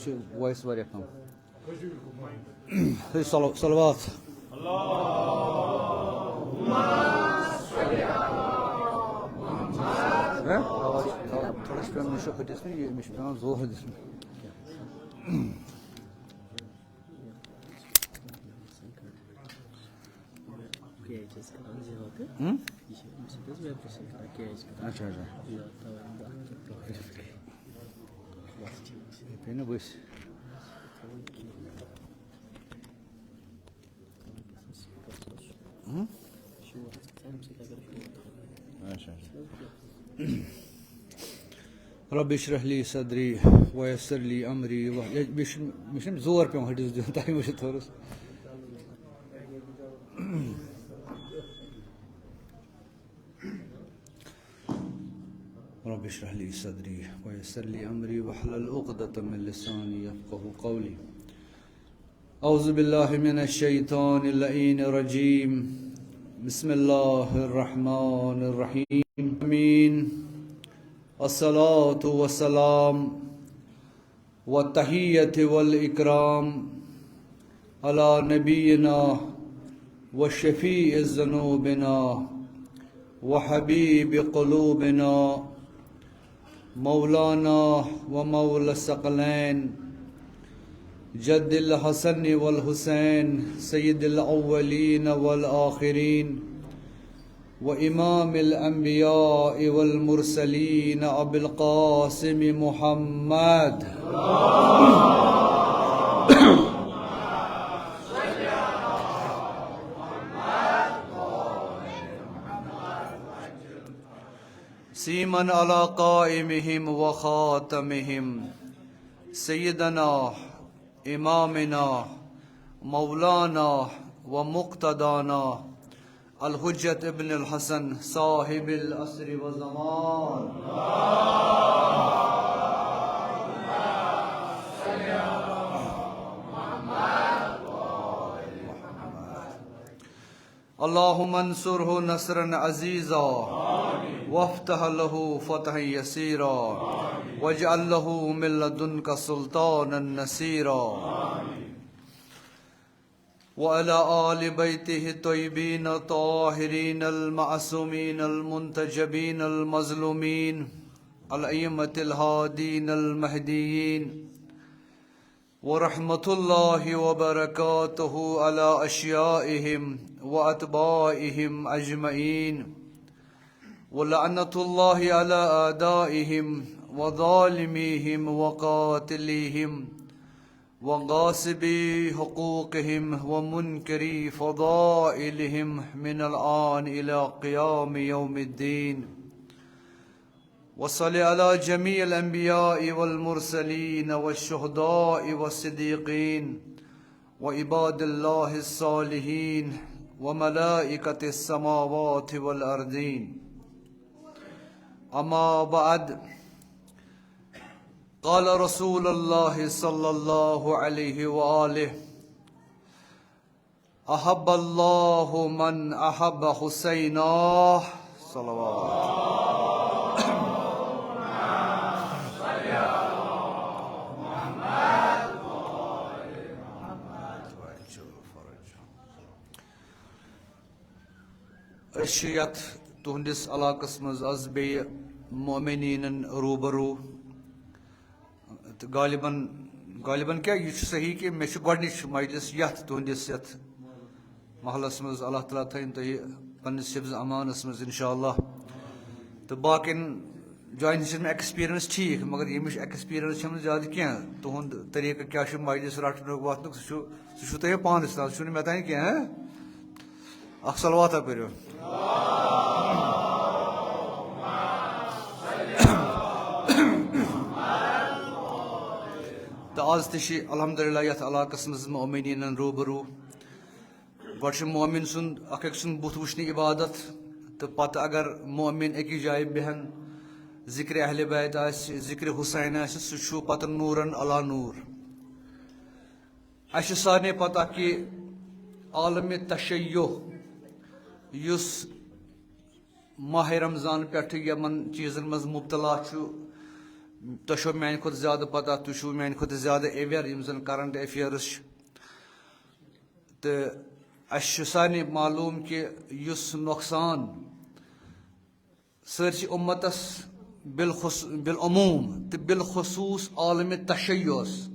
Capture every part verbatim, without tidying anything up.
چھِ وایِس واریاہ کم۔ ہے، صلو-، صلوات۔ ہہ؟ تھوڑا، تھوڑا چھُ پٮ۪وان، مےٚ چھُ ہُتِس نہٕ یہِ، مےٚ چھُ پٮ۪وان زور ہُتِس نہٕ۔ کیچ حظ کران زیادٕ۔ ہم؟ یہِ چھِ أمِس سۭتۍ حظ ویبریشن کران، کیچ کران۔ اچھا، اچھا۔ یہِ تَوَے بہٕ اَتھ کیٛاہ پرٛابلِم۔ بَس ٹھیٖک چھُ۔ یہِ پیٚیہِ نہٕ ؤسۍ۔ ہم؟ شور آسہِ گژھان اَمہِ سۭتۍ اگر شور تھاوو۔ اچھا، اچھا۔ رب اشرح لي صدري ويسر لي أمري و-، یہِ، مےٚ چھُنہٕ، مےٚ چھُنہٕ زور پٮ۪وان ہٹِس دیُن، تَمہِ موٗجوٗب تھوٚرُس۔ رب اشرح لي صدري ويسر لي أمري واحلل عقدة من لساني يفقهوا قولي. أعوذ بالله من الشيطان اللعين الرجيم. بسم الله الرحمن الرحيم. آمين. الصلاة والسلام والتحية والإكرام على نبينا وشفيع ذنوبنا وحبيب قلوبنا مولانا ومولى الثقلين جد الحسن والحسين سيد الأولين والآخرين وإمام الأنبياء والمرسلين أبي القاسم محمد. سيما على قائمهم وخاتمهم سيدنا إمامنا مولانا ومقتدانا الحجة ابن الحسن صاحب العصر والزمان. اللهم انصره نصرا عزيزا وافتح له فتحا يسيرا واجعل له من لدنك سلطانا نصيرا. وعلى آل بيته الطيبين الطاهرين المعصومين المنتجبين المظلومين الأئمة الهادين المهديين ورحمة الله وبركاته على أشيائهم وأتباعهم أجمعين. ولعنة الله على أعدائهم وظالميهم وقاتليهم وغاصبي حقوقهم ومنكري فضائلهم من الآن إلى قيام يوم الدين. وصل على جميع الأنبياء والمرسلين والشهداء والصديقين وعباد الله الصالحين وملائكة السماوات والأرضين. أما بعد، قال رسول الله صلى الله عليه وآله: أحب الله من أحب حسينا. صلوات. أسۍ چھِ یَتھ تُہٕنٛدِس علاقَس منٛز آز بیٚیہِ مؤمنیٖنَن روٗبَروٗ۔ تہٕ غالباً، غالباً کیٛاہ، یہِ چھُ صحیح کہِ مےٚ چھُ گۄڈٕنِچ مجلس یَتھ تُہٕنٛدِس یَتھ محلَس منٛز۔ اللہ تعالیٰ تھٲیِن تُہۍ پنٛنِس حفظ امانَس منٛز، اِنشاء اللہ۔ تہٕ باقیَن جایَن ہِنٛز چھَنہٕ مےٚ ایکسپیٖرینٕس ٹھیٖک، مگر ییٚمِچ ایکسپیٖرینٕس چھَم نہٕ زیادٕ کینٛہہ۔ تُہُنٛد طریٖقہٕ کیٛاہ چھُ مجلس رَٹنُک وۄتھنُک، سُہ چھُ، سُہ چھُو تۄہہِ پانَس تام، سُہ چھُنہٕ مےٚ تام کینٛہہ، ہہ؟ اکھ صلواتہ پٔرِو۔ تہٕ آز تہِ چھِ الحمدللہ یَتھ علاقَس منٛز مؤمنیٖنَن روٗبروٗ۔ گۄڈٕ چھُ مؤمن سُنٛد اکھ أکۍ سُنٛد بُتھ وٕچھنہِ عبادت، تہٕ پتہٕ اگر مؤمن أکِس جایہِ بیٚہن، ذکرِ اہلِ بیت آسہِ، ذکرِ حسین آسہِ، سُہ چھُ پتہٕ نوٗرن علی نوٗر۔ اَسہِ چھِ سارنٕے پتہ کہِ عالمِ تشیع یُس ماہِ رمضان پٮ۪ٹھٕ یِمن چیٖزن منٛز مبتلا چھُ، تۄہہِ چھو میانہِ کھۄتہٕ زیادٕ پتہ، تُہۍ چھِو میانہِ کھۄتہٕ زیادٕ aware یِم زن current affairs چھِ۔ تہٕ اسہِ چھُ سارنٕے معلوم کہِ یُس نۄقصان سٲرسٕے اُمتس بالخص-، بالعموم تہٕ بالخصوص عالم تشیعس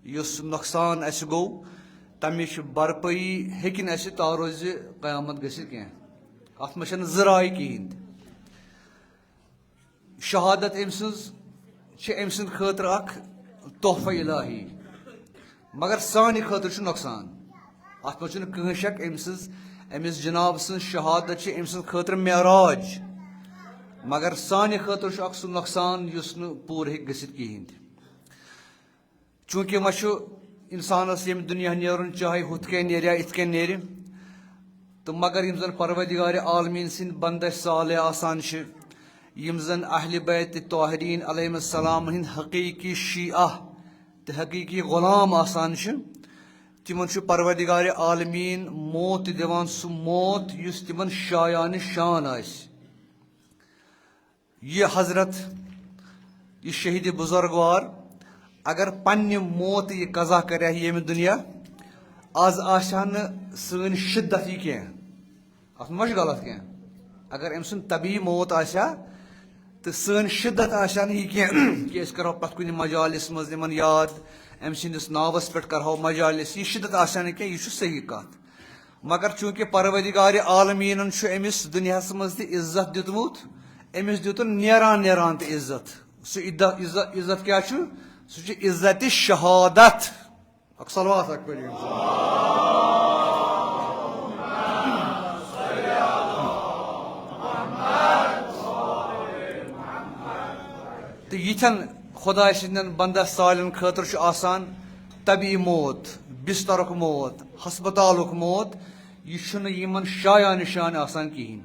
یُس نۄقصان اسہِ گوٚو، تمِچ بھرپٲیی ہیٚکہِ نہٕ اسہِ تعرض قیامت گٔژھِتھ کینٛہہ۔ اتھ منٛز چھنہٕ زٕ رایہِ کِہینۍ تہِ۔ شہادت أمۍ سٕنٛز چھِ أمۍ سٕنٛدِ خٲطرٕ اکھ تحفہ الہی، مگر سانہِ خٲطرٕ چھُ نۄقصان۔ اتھ منٛز چھُنہٕ کٕہٕنۍ شک، أمۍ سٕنٛز، أمِس جناب سٕنٛز شہادت چھِ أمۍ سٕنٛدِ خٲطرٕ معراج، مگر سانہِ خٲطرٕ چھُ اکھ سُہ نۄقصان یُس نہٕ پوٗرٕ ہیٚکہِ گٔژھِتھ کِہینۍ تہِ۔ چونکہ وۄنۍ چھُ انسانس ییٚمہِ دُنیا نیرُن، چاہے ہُتھ کٔنۍ نیرِ یا یِتھ کٔنۍ نیرِ، تہٕ مگر یِم زن پروردگار عالمین سٕنٛدۍ بندٕ صالح آسان چھِ، یِم زن اہل بیت طاہرین علیہم السلام ہٕنٛدۍ حقیقی شیعہ تہٕ حقیقی غلام آسان چھِ، تِمن چھُ پروردگار عالمین موت دِوان، سُہ موت یُس تِمن شایان شان آسہِ۔ یہ حضرت، یہ شہید بزرگوار، اگر پننہِ موت یہ قضا کرِ ہا ییٚمہِ دُنیا، از آسہِ ہا نہٕ سٲنۍ شدت یہ کینٛہہ۔ اتھ منٛز ما چھُ غلط کینٛہہ؟ اگر أمۍ سُنٛد طبیعی موت آسہِ ہا، تہٕ سٲنۍ شدت آسہِ ہا نہٕ یہ کینٛہہ کہ أسۍ کرو پتھ کُنہِ مجالس منٛز یِمن یاد، أمۍ سٕنٛدِس ناوس پٮ۪ٹھ کرہو مجالس، یہ شدت آسہِ ہا نہٕ کینٛہہ، یہ چھُ صحیح کتھ۔ مگر چونکہ پروردگار عالمینن چھُ أمِس دُنیاہس منٛز تہِ عزت دیُتمُت، أمِس دیُتُن نیران نیران تہِ عزت۔ سُہ عزت، عزت، عزت کیٛاہ چھُ؟ سُہ چھُ عزت شہادت۔ اکھ صلوات اکھ پٔرِو۔ تہٕ یِتھٮ۪ن خۄداے سٕنٛدٮ۪ن بندہ صالحن خٲطرٕ چھُ آسان طبی موت، بسترُک موت، ہسپتالُک موت، یہِ چھُنہٕ یِمن شایان نشان آسان کِہیٖنۍ۔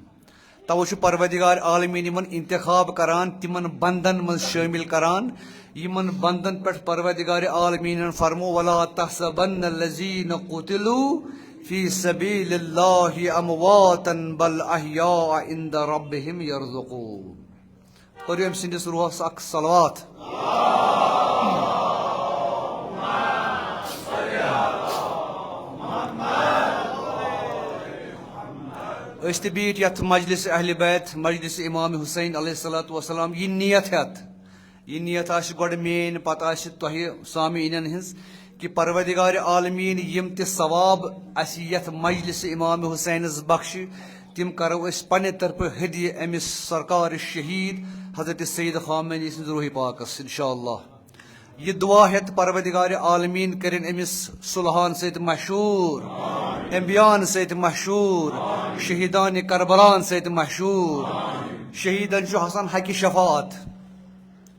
توے چھُ پروردگار عالمین یِمن انتخاب کران، تِمن بندن منٛز شٲمِل کران، یِمن بندن پٮ۪ٹھ پروردگار عالمینن فرمو، "ولا تحسبن الذين قتلوا في سبيل الله امواتا بل احياء عند ربهم يرزقون۔" پٔرِو أمۍ سٕنٛدِس روحس اکھ صلوات۔ أسۍ تہِ بیٖٹھۍ یتھ مجلس اہل بیت، مجلس امام حسین علیہ الصلوۃ والسلام، یہِ نیت ہٮ۪تھ، یہِ نیت آسہِ گۄڈٕ میٲنۍ، پتہٕ آسہِ تۄہہِ سامعیٖنن ہٕنٛز، کہِ پروردگار عالمین یِم تہِ ثواب اسہِ یتھ مجلس امام حسینس بخشہِ، تِم کرو أسۍ پننہِ طرفہٕ ہدیہ أمِس سرکار شہید حضرت سید خامنی سٕنٛز روحِ پاکس، انشاءاللہ۔ یہِ دعا ہٮ۪تھ پروردگار عالمین کٔرِن أمِس صلحان سۭتۍ مشہوٗر، انبیاءن سۭتۍ مشہوٗر، شہیدان کربلان سۭتۍ مشہوٗر۔ شہیدن چھُ آسان حق شفاعت،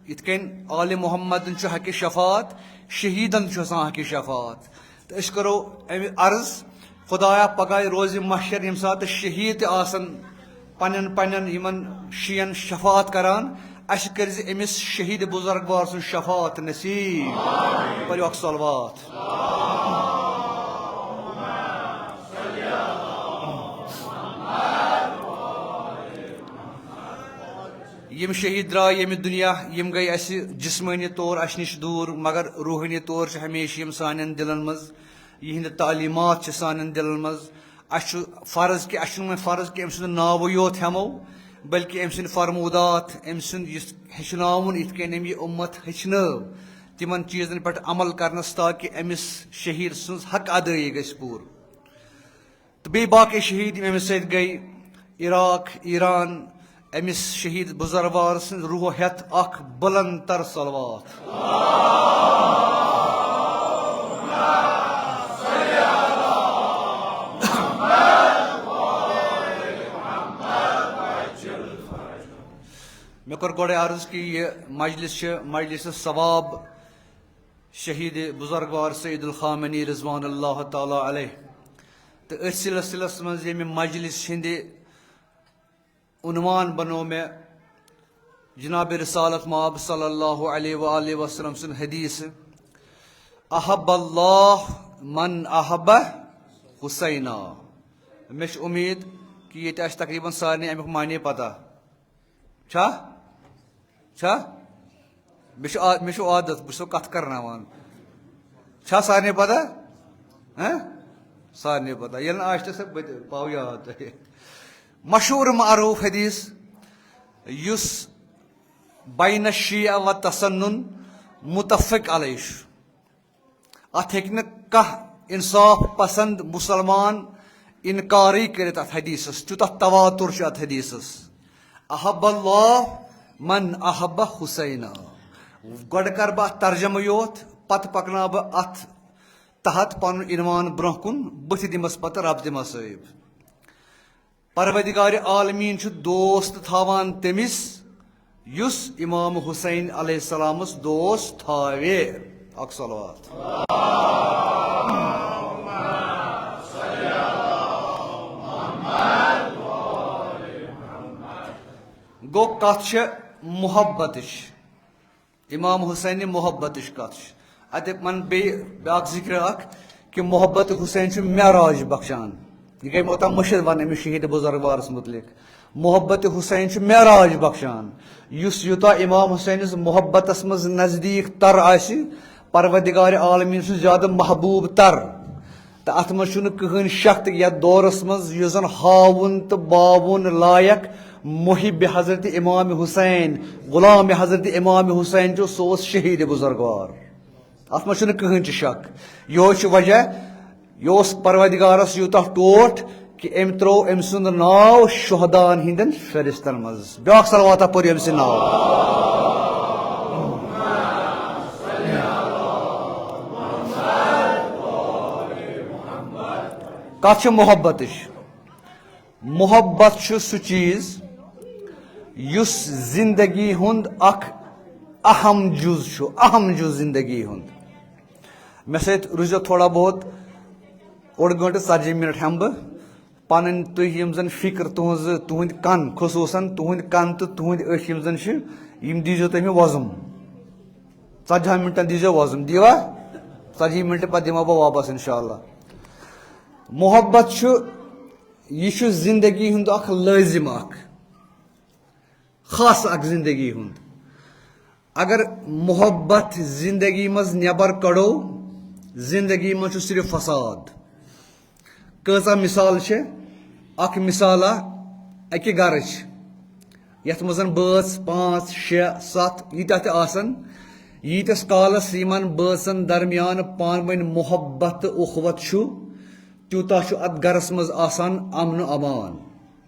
یِتھ کٔنۍ آل محمدن چھُ حق شفاعت، شہیدن چھُ آسان حق شفاعت۔ تہٕ أسۍ کرو أمِس عرض، خدایا، پگاہ روزِ محشر، ییٚمہِ ساتہٕ شہیٖد تہِ آسن پننٮ۪ن پننٮ۪ن یِمن شِین شفاعت کران، اسہِ کٔرزِ أمِس شہیٖد بزرگوار سٕنٛز شفاعت نصیب۔ پٔرِو اکھ صلوات۔ یِم شہیٖد درٛاے ییٚمہِ دُنیا، یِم گٔے اَسہِ جسمٲنی طور اَسہِ نِش دوٗر، مگر روحٲنی طور چھِ ہمیشہِ یِم سانٮ۪ن دِلن منٛز، یِہِنٛدِ تعلیٖمات چھِ سانٮ۪ن دِلن منٛز۔ اَسہِ چھُ فرض کہِ اَسہِ چھُنہٕ وۄنۍ فرض کہِ أمۍ سُنٛد ناوٕے یوت ہٮ۪مو، بلکہِ أمۍ سٕنٛدۍ فرموٗدات، أمۍ سُنٛد یُس ہیٚچھناوُن، یِتھ کٔنۍ أمۍ یہِ اُمت ہیٚچھنٲو، تِمن چیٖزن پٮ۪ٹھ عمل کرنس، تاکہِ أمِس شہیٖد سٕنٛز حق ادٲیی گژھِ پوٗرٕ۔ تہٕ بیٚیہِ باقٕے شہیٖد یِم أمِس سۭتۍ گٔے، عراق، ایران، أمِس شہیٖد بُزروار سٕنٛز روح ہٮ۪تھ اکھ بُلند تر صلوات۔ مےٚ کوٚر گۄڈَے عرض کہِ یہِ مجلس چھِ مجلس ثواب شہیٖد بُزرگوار سید الخامنی رضوان اللہ تعالیٰ علیہ۔ تہٕ أتھۍ سلسلس منٛز ییٚمہِ مجلس ہٕنٛدِ عنوان بنوو مےٚ جناب رسالت مآب صلی اللہ علیہ وآلہ وسلم سُنٛد حدیث، "احب اللہ من احب حسینا۔" مےٚ چھِ اُمید کہِ ییٚتہِ آسہِ تقریباً سارنٕے اَمیُک معنی پتہ۔ چھا؟ چھا؟ مےٚ چھُ عا-، مےٚ چھُ عادت، بہٕ چھُسو کتھ کرناوان۔ چھا سارنٕے پتہ؟ ہہ؟ سارنٕے پتہ۔ ییٚلہِ نہٕ آسہِ تہٕ سا بہٕ تہِ پاو یاد تۄہہِ۔ مشہوٗر معروٗف حدیث یُس بین الشیعہ و تسنن متفق علیہ چھُ۔ اتھ ہیٚکہِ نہٕ کانٛہہ انصاف پسند مسلمان انکارٕے کٔرِتھ اتھ حدیثس، تیوٗتاہ تواتر چھُ اتھ حدیثس۔ احب اللہ من احب حسین۔ گۄڈٕ کرٕ بہٕ اتھ ترجمہٕ یوت، پتہٕ پکناو بہٕ اتھ تحت پنُن عنوان برونٛہہ کُن، بٕتھِ دِمس پتہٕ رب تہِ مصٲیب۔ پروردگار عالمین چھُ دوست تھاوان تٔمِس یُس امام حسین علیہ السلامس دوست تھاوِ۔ اکھ صلوات۔ گوٚو، کتھ چھےٚ محبتٕچ۔ امام حسینِ محبتٕچ کتھ چھِ۔ اتہِ ونہٕ بیٚیہِ بیٛاکھ ذکر اکھ، کہِ محبت حسین چھُ معراج بخشان۔ یہِ گٔے مےٚ اوتام مٔشِتھ ونٕنۍ أمِس شہید بزرگوارس متعلق۔ محبت حسین چھُ معراج بخشان۔ یُس یوٗتاہ امام حسینس محبتس منٛز نزدیٖک تر آسہِ، پروردگار عالمین سُنٛد زیادٕ محبوب تر۔ تہٕ اتھ منٛز چھُنہٕ کٕہٕنۍ شک تہٕ یتھ دورس منٛز یُس زن ہاوُن تہٕ باوُن لایق محب حضرت امام حسین، غلام حضرت امام حسین چھُ، سُہ اوس شہید بزرگوار۔ اتھ منٛز چھُنہٕ کٕہٕنۍ تہِ شک۔ یہوے چھُ وجہ، یہِ اوس پروردگارس یوٗتاہ ٹوٹھ کہِ أمۍ ترٛوو أمۍ سُنٛد ناو شہداہن ہٕنٛدٮ۪ن فہرستن منٛز۔ بیٛاکھ صلواتہ پٔرِو أمۍ سٕنٛدِ ناو۔ کتھ چھِ محبتٕچ؟ محبت چھُ سُہ چیٖز یُس زندگی ہُنٛد اکھ اہم جُز چھُ، اہم جُز زندگی ہُنٛد۔ مےٚ سۭتۍ روٗزیو تھوڑا بہت، اوٚڑ گٲنٛٹہٕ ژتجی منٹ ہٮ۪مہٕ بہٕ۔ پنٕنۍ تُہۍ یِم زن فکر تُہنٛزٕ، تُہنٛدۍ کن خصوٗصن، تُہنٛدۍ کن تہٕ تُہنٛدۍ أچھ یِم زن چھِ، یِم دیٖزیو تُہۍ مےٚ وۄزُم۔ ژتجی ہن منٹن دیٖزیو وۄزُم، دیٖوا؟ ژتجی منٹ پتہٕ دِمو بہٕ واپس انشاءاللہ۔ محبت چھُ، یہِ چھُ زندگی ہُنٛد اکھ لٲزم اکھ، خاص اکھ زندگی ہُنٛد۔ اگر محبت زندگی منٛز نٮ۪بر کڑو، زندگی منٛز چھُ صرف فساد۔ کۭژاہ مثال چھِ؟ اکھ مثالہ اکہِ گرٕچ، یتھ منٛز بٲژ پانٛژھ، شےٚ، ستھ، ییٖتیٛاہ تہِ آسن، ییٖتِس کالس یِمن بٲژن درمیان پانہٕ ؤنۍ محبت تہٕ اُخوت چھُ، تیوٗتاہ چھُ اتھ گرس منٛز آسان امن و امان۔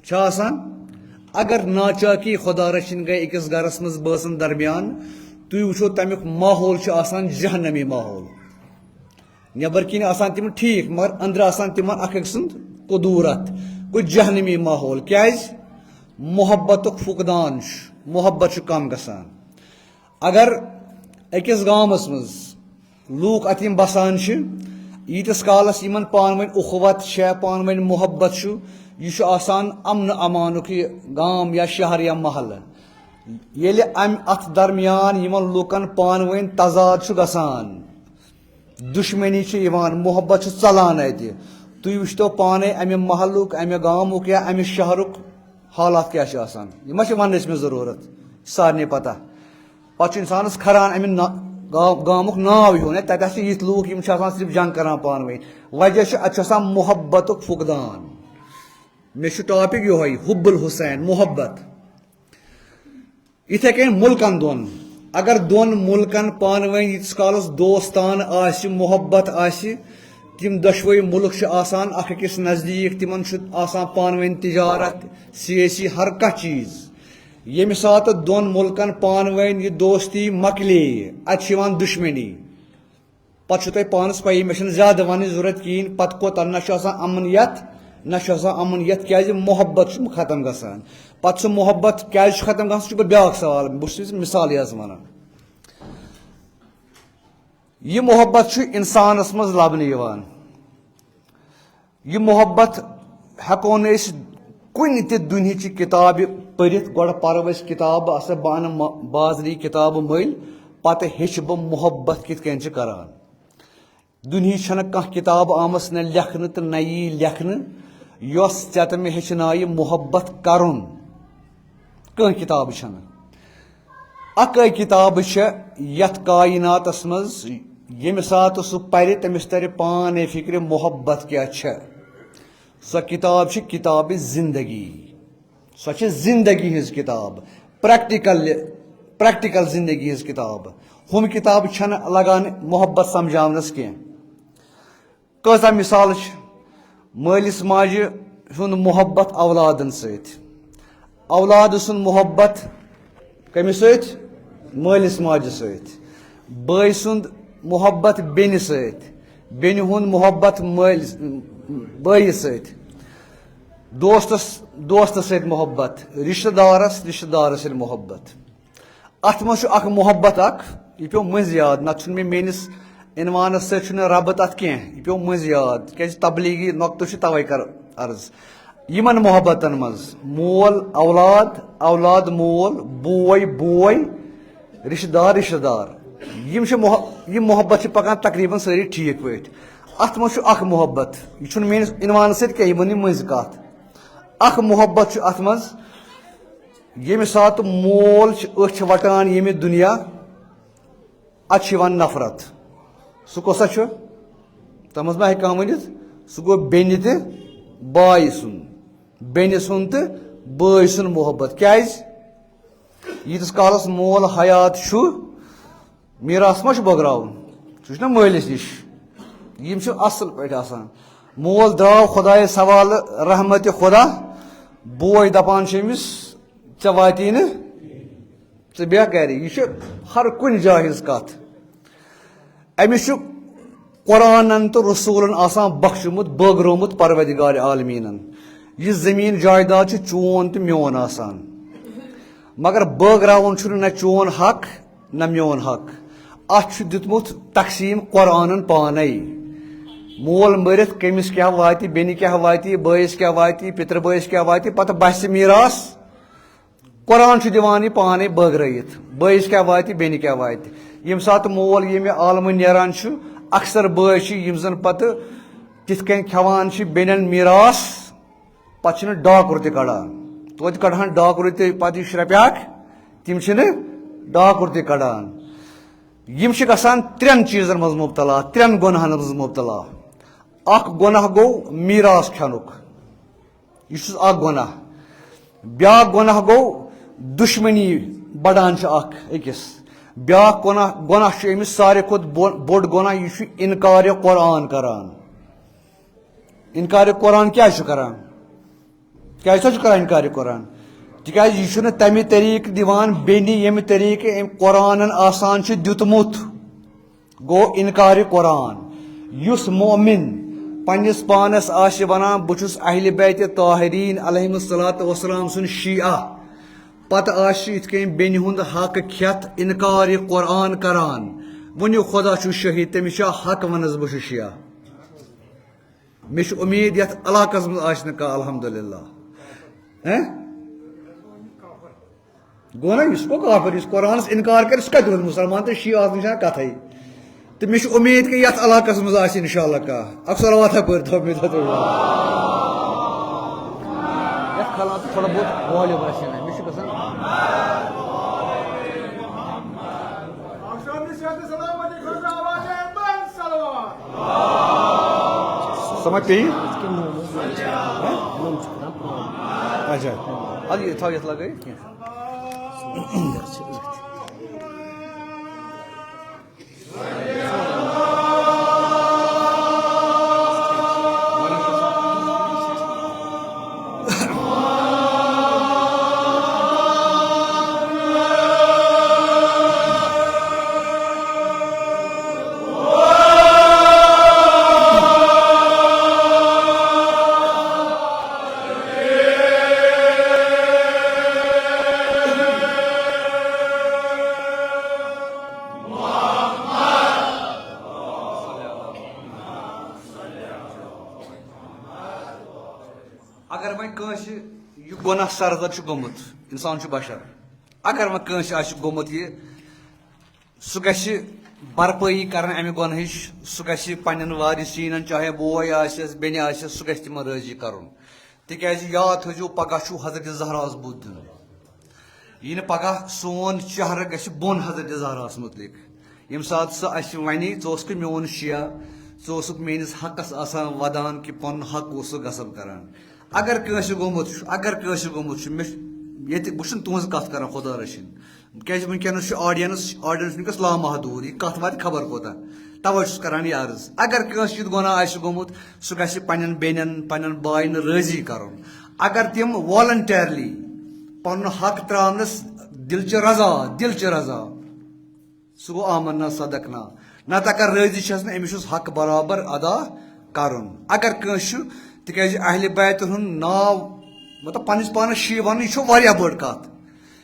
چھا آسان؟ اگر ناچاکی خدا رٔچھِنۍ گٔے أکِس گرس منٛز بٲژن درمیان، تُہۍ وٕچھو تمیُک ماحول چھُ آسان جہنمی ماحول۔ نٮ۪بر کِنۍ آسان تِم ٹھیٖک، مگر أنٛدرٕ آسان تِمن اکھ أکۍ سُنٛد کدوٗرت، گوٚو جہنمی ماحول۔ کیازِ؟ محبتُک فقدان چھُ، محبت چھُ کم گژھان۔ اگر أکِس گامس منٛز لوٗکھ اتہِ یِم بسان چھِ، ییٖتِس کالس یِمن پانہٕ ؤنۍ اُخوت چھےٚ، پانہٕ ؤنۍ محبت چھُ، یہِ چھُ آسان امن امانُک یہِ گام یا شہر یا محلہٕ۔ ییٚلہِ امہِ اتھ درمیان یِمن لوٗکن پانہٕ ؤنۍ تضاد چھُ گژھان، دُشمنی چھِ یِوان، محبت چھُ ژلان اتہِ۔ تُہۍ وٕچھتو پانے امہِ محلُک، امہِ گامُک یا امہِ شہرُک حالات کیٛاہ چھِ آسان۔ یہِ ما چھِ وننٕچ مےٚ ضروٗرت، سارنٕے پتہ۔ پتہٕ چھُ انسانس کھران امہِ نا-، گا-، گامُک ناو ہیوٚن۔ ہے، تتہِ ہسا چھِ یِتھۍ لوٗکھ، یِم چھِ آسان صرف جنگ کران پانہٕ ؤنۍ۔ وجہ چھُ، اتہِ چھُ آسان محبتُک فقدان۔ مےٚ چھُ ٹاپک یِہوٚے، حب الحسین، محبت۔ یِتھے کٔنۍ مُلکن دۄن، اگر دۄن مُلکن پانہٕ ؤنۍ ییٖتِس کالس دوستان آسہِ، محبت آسہِ، تِم دۄشوے مُلک چھِ آسان اکھ أکِس نزدیٖک، تِمن چھُ آسان پانہٕ ؤنۍ تجارت، سیٲسی، ہر کانٛہہ چیٖز۔ ییٚمہِ ساتہٕ دۄن مُلکن پانہٕ ؤنۍ یہِ دوستی مۄکلے، اتہِ چھِ یِوان دُشمنی۔ پتہٕ چھُو تۄہہِ پانس پَیی، مےٚ چھَنہٕ زیادٕ وَنٕنٕچ ضروٗرت کِہیٖنۍ، پتہٕ کوتاہ نہ چھُ آسان اَمُن یَتھ، نہ چھُ آسان اَمُن یَتھ، کیٛازِ محبت چھُ ختم گژھان۔ پتہٕ سُہ محبت کیٛازِ چھُ ختم گژھان، سُہ چھُ پَتہٕ بیٛاکھ سوال، بہٕ چھُس مثالٕے حظ وَنان۔ یہِ محبت چھُ اِنسانَس منٛز لَبنہٕ یِوان۔ یہِ محبت ہٮ۪کو نہٕ أسۍ کُنہِ تہِ دُنہِچہِ کِتابہِ پٔرِتھ۔ گۄڈٕ پَرو أسۍ کِتاب، بہٕ آسہٕ، بہٕ اَنہٕ مَ-، بازری کِتابہٕ مٔلۍ، پَتہٕ ہیٚچھِ بہٕ محبت کِتھ کٔنۍ چھِ کَران۔ دُنہِچ چھَنہٕ کانٛہہ کِتاب آمٕژ نہ لیکھنہٕ تہٕ نہ یی لیکھنہٕ، یۄس ژےٚ تہٕ مےٚ ہیٚچھنایہِ محبت کَرُن۔ کٕہٕنۍ کِتاب چھَنہٕ۔ اکٲے کتاب چھےٚ یتھ کائناتس منٛز، ییٚمہِ ساتہٕ سُہ پرِ، تٔمِس ترِ پانے فکرِ محبت کیٛاہ چھےٚ۔ سۄ کتاب چھِ کتاب زندگی۔ سۄ چھِ زندگی ہٕنٛز کتاب، پریکٹیکل، پریکٹیکل زندگی ہٕنٛز کتاب۔ ہُم کتاب چھنہٕ لگان محبت سمجھاونس کینٛہہ۔ کۭژاہ مثال چھِ مٲلِس ماجہِ ہُنٛد محبت اولادن سۭتۍ، اولاد سُنٛد محبت کٔمِس سۭتۍ؟ مٲلِس ماجہِ سۭتۍ۔ بٲے سُنٛد محبت بیٚنہِ سۭتۍ، بیٚنہِ ہُنٛد محبت مٲلۍ، بٲیِس سۭتۍ۔ دوستس، دوستس سۭتۍ محبت، رشتہٕ دارس، رشتہٕ دارس سۭتۍ محبت۔ اتھ منٛز چھُ اکھ محبت اکھ، یہِ پیوٚو مٔنٛزۍ یاد، نتہٕ چھُنہٕ مےٚ میٲنِس عنوانس سۭتۍ چھُنہٕ ربط اتھ کینٛہہ، یہِ پیوٚو مٔنٛزۍ یاد، کیازِ تبلیغی نۄقطہٕ چھُ توے کر عرض۔ یِمن محبتن منٛز مول اولاد، اولاد مول، بوے بوے، رشتہٕ دار رشتہٕ دار، یِم چھِ مح-، یِم محبت چھِ پکان تقریباً سٲری ٹھیٖک پٲٹھۍ۔ اتھ منٛز چھُ اکھ محبت، یہِ چھُنہٕ میٲنِس عنوانس سۭتۍ کینٛہہ، یہِ وَنہٕ یہِ مٔنٛزۍ کتھ۔ اکھ محبت چھُ اتھ منٛز، ییٚمہِ ساتہٕ مول چھُ أچھ وٹان ییٚمہِ دُنیا، اتھ چھِ یِوان نفرت۔ سُہ کۄسا چھُ؟ تتھ منٛز ما ہیٚکہِ کانٛہہ ؤنِتھ؟ سُہ گوٚو بیٚنہِ تہٕ بایہِ سُنٛد، بیٚنہِ سُنٛد تہٕ بٲے سُنٛد محبت۔ کیازِ؟ ییٖتِس کالس مول حیات چھُ، میراث ما چھُ بٲگراوُن؟ سُہ چھُنہ مٲلِس نِش۔ یِم چھِ اصل پٲٹھۍ آسان۔ مول درٛاو خۄدایس حوالہٕ رحمتِ خۄدا، بوے دپان چھُ أمِس، "ژےٚ واتی نہٕ، ژٕ بیٚہہ گرِ۔" یہِ چھُ ہر کُنہِ جایہِ ہٕنٛز کتھ۔ أمِس چھُ قرآنن تہٕ رسولن آسان بخشومُت، بٲگرومُت پروردگار عالمیٖنن۔ یہِ زٔمیٖن جایداد چھُ چون تہٕ میون آسان، مگر بٲگراوُن چھُنہٕ نہ چون حق نہ میون حق۔ اتھ چھُ دیُتمُت تقسیٖم قرآنن پانے۔ مول مٔرِتھ کٔمِس کیٛاہ واتہِ، بیٚنہِ کیٛاہ واتہِ، بٲیِس کیٛاہ واتہِ، پِترٕ بٲیِس کیٛاہ واتہِ، پتہٕ بسہِ میراث۔ قرآن چھُ دِوان یہِ پانے بٲگرٲیِتھ، بٲیِس کیٛاہ واتہِ، بیٚنہِ کیٛاہ واتہِ۔ ییٚمہِ ساتہٕ مول ییٚمہِ عالمہٕ نیران چھُ، اکثر بٲے چھِ یِم زن پتہٕ تِتھ کٔنۍ کھٮ۪وان چھِ بیٚنٮ۪ن میراث، پتہٕ چھِنہٕ ڈاکُر تہِ کڑان۔ توتہِ کڑہن ڈاکُر تہِ، پتہٕ یہِ شرپیاکھ، تِم چھِنہٕ ڈاکُر تہِ کڑان۔ یِم چھِ گژھان ترٛٮ۪ن چیٖزن منٛز مبتلا، ترٛٮ۪ن گۄناہن منٛز مبتلا۔ اکھ گۄناہ گوٚو میراث کھٮ۪نُک، یہِ چھُس اکھ گۄناہ۔ بیٛاکھ گۄناہ گوٚو دُشمنی بڑان چھِ اکھ أکِس۔ بیٛاکھ گۄناہ، گۄناہ چھُ أمِس ساروی کھۄتہٕ بو-، بوٚڑ گۄناہ، یہِ چھُ انکارِ قرآن کران۔ انکارِ قرآن کیٛازِ چھُ کران؟ کیٛازِ چھُ کران انکارِ قرآن؟ تِکیٛازِ یہِ چھُنہٕ تَمہِ طریٖقہٕ دِوان بیٚنہِ، ییٚمہِ طریٖقہٕ أمۍ قرآنن آسان چھُ دیُتمُت۔ گوٚو انکارِ قرآن۔ یُس مؤمن پننِس پانس آسہِ ونان، "بہٕ چھُس اہلِ بیتِ طاہرین علیہم الصلوۃ والسلام سُنٛد شیعہ"، پتہٕ آسہِ یِتھ کٔنۍ بیٚنہِ ہُنٛد حق کھٮ۪تھ انکارِ قرآن کران، ؤنِو خۄدا چھُ شٲہِد، تٔمِس چھا حق ونس بہٕ چھُس شیعہ؟ مےٚ چھِ اُمید یتھ علاقس منٛز آسہِ نہٕ کانٛہہ، الحمدللہ۔ ہیں؟ گوٚو نا، یُس گوٚو کافر، یُس قرآنس انکار کرِ، سُہ کتہِ روزِ مُسلمان؟ تہٕ شیعہ آسنٕچ چھنہٕ کتھے۔ تہٕ مےٚ چھِ اُمید کہِ یتھ علاقس منٛز آسہِ انشاءاللہ کانٛہہ۔ اکھ صلواتہ پٔرۍتو مےٚ تتھ۔ یتھ خلق تھوڑا بہت volume آسہِ نا، مےٚ چھُ گژھان۔ سمجھ پیٚیہِ؟ ہہ؟ اچھا۔ اَدٕ یہِ تھاو یَتھ لَگٲیِتھ کینٛہہ۔ اگر وۄنۍ کٲنٛسہِ یہِ گۄناہ سرزد چھُ گوٚمُت، انسان چھُ بشر، اگر وۄنۍ کٲنٛسہِ آسہِ گوٚمُت یہِ، سُہ گژھِ بھرپٲیی کرٕنۍ امہِ گۄنہٕچ، سُہ گژھِ پننٮ۪ن وارثیٖنن، چاہے بوے آسٮ۪س، بیٚنہِ آسٮ۪س، سُہ گژھِ تِمن رٲضی کرُن۔ تِکیازِ یاد تھٲیزیو، پگاہ چھُو حضرت زہراہس بُتھ دیُن۔ یہِ نہٕ پگاہ سون چہرٕ گژھِ بۄن حضرت زہراہَس مُتعلِق۔ ییٚمہِ ساتہٕ سُہ اَسہِ وَنہِ، "ژٕ اوسکھٕ میون شیعہ، ژٕ اوسُکھ میٲنِس حقَس آسان وَدان کہِ پَنُن حق اوسُکھ غصب کران۔" اگر کٲنٛسہِ گوٚمُت چھُ، اگر کٲنٛسہِ گوٚمُت چھُ، مےٚ چھُ، ییٚتہِ بہٕ چھُس نہٕ تُہٕنٛز کَتھ کران، خۄدا رٔچھِنۍ۔ کیازِ وٕنکیٚنَس چھُ audience، audience وٕنکیٚس لامحدوٗد، یہِ کَتھ واتہِ خبر کوٚتاہ۔ تَوَے چھُس کران یہِ عرض، اگر کٲنٛسہِ یُتھ گۄناہ آسہِ گوٚمُت، سُہ گژھِ پننٮ۪ن بیٚنٮ۪ن، پننٮ۪ن باین رٲضی کرُن۔ اگر تِم voluntarily پنُن حق ترٛاونَس دِلچہِ رضا، دِلچہِ رضا، سُہ گوٚو آمنا صدقنا۔ نتہٕ اگر رٲضی چھَس نہٕ، أمِس چھُس حق برابر ادا کرُن۔ اگر کٲنٛسہِ چھُ، تِکیازِ اہلِ بیتَن ہُنٛد ناو، مطلب، پننِس پانَس شیعہ وَنُن، یہِ چھُ واریاہ بٔڑ کَتھ۔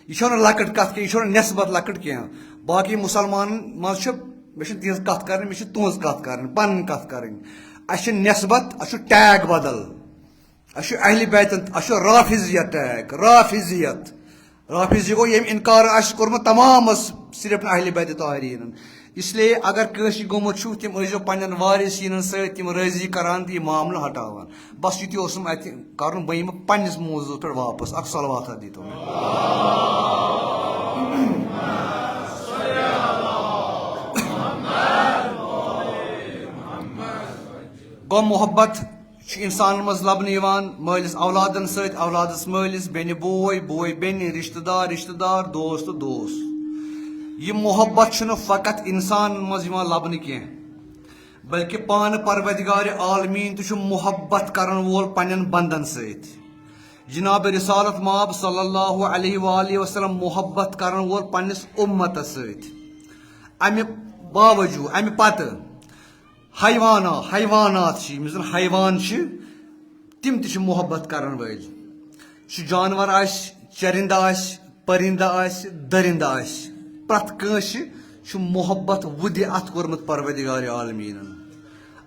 یہِ چھَنہٕ لۄکٕٹ کَتھ کینٛہہ، یہِ چھَنہٕ نسبت لۄکٕٹ کینٛہہ۔ باقٕے مُسلمانَن منٛز چھِ، مےٚ چھِنہٕ تِہنٛز کَتھ کَرٕنۍ، مےٚ چھِ تُہنٛز کَتھ کَرٕنۍ، پَنٕنۍ کَتھ کَرٕنۍ۔ اَسہِ چھِ نسبت، اَسہِ چھُ tag بدل۔ اَسہِ چھُ اہلِ بیتَن، اَسہِ چھُ رافضیت tag، رافضیت۔ رافضی گوٚو ییٚمۍ اِنکار آسہِ کوٚرمُت تمامَس، صرف نہٕ اہلِ بیت طاہریٖنَن۔ اس لیے اگر کٲنٛسہِ گوٚمُت چھُ، تِم ٲسۍزیو پنٛنٮ۪ن وارثیٖنَن سۭتۍ تِم رٲضی کران تہٕ یہِ معاملہٕ ہٹاوان۔ بس یہِ تہِ اوسُم اَتہِ کرُن، بہٕ یِمہٕ پنٛنِس موضوعس پٮ۪ٹھ واپس۔ اکھ صلوات ہا دیٖتو مےٚ۔ گوٚو محبت چھُ اِنسانَن منٛز لَبنہٕ یِوان، مٲلِس اولادَن سۭتۍ، اولادَس مٲلِس، بیٚنہِ بوے، بوے بیٚنہِ، رِشتہٕ دار، رِشتہٕ دار، دوست، دوست۔ یہِ محبت چھُنہٕ فقط اِنسانَن منٛز یِوان لَبنہٕ کینٛہہ، بلکہِ پانہٕ پروردگار عالمیٖن تہِ چھُ محبت کرن وول پننٮ۪ن بندن سۭتۍ۔ جناب رسالت مآب صلی اللہ علیہ وآلہ وسلم محبت کرن وول پننِس اُمتس سۭتۍ۔ امہِ باوجوٗد، امہِ پتہٕ حیوانا-، حیوانات چھِ، یِم زن حیوان چھِ، تِم تہِ چھِ محبت کرن وٲلۍ۔ سُہ جانور آسہِ، چرندٕ آسہِ، پرندٕ آسہِ، درندٕ آسہِ، پرٛٮ۪تھ کٲنٛسہِ چھُ محبت وُدِ اَتھ کوٚرمُت پروردگار عالمیٖنَن۔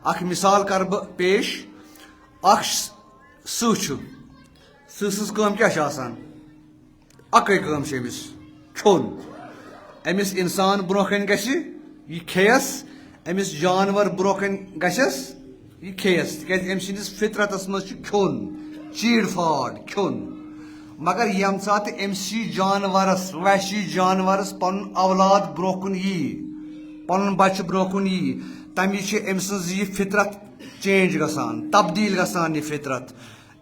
اکھ مثال کرٕ بہٕ پیش۔ اکھ س-، سٕہہ چھُ، سٕہہ سٕنٛز کٲم کیٛاہ چھِ آسان؟ اَکٕے کٲم چھِ أمِس، کھیوٚن۔ أمِس اِنسان برٛونٛہہ کَنہِ گژھِ، یہِ کھیٚیَس، أمِس جانور برٛونٛہہ کَنہِ گژھٮ۪س، یہِ کھیٚیَس، تِکیٛازِ أمۍ سٕنٛدِس فطرتَس منٛز چھُ کھیوٚن، چیٖر پھاڑ کھیوٚن۔ مگر ییٚمہِ ساتہٕ أمۍ سٕے جانورَس، وحشی جانورَس پَنُن اولاد برٛونٛہہ کُن یی، پَنُن بَچہٕ برٛونٛہہ کُن یی، تَمہِ وِزِ چھِ أمۍ سٕنٛز یہِ فطرت change گژھان، تبدیٖل گژھان یہِ فطرت۔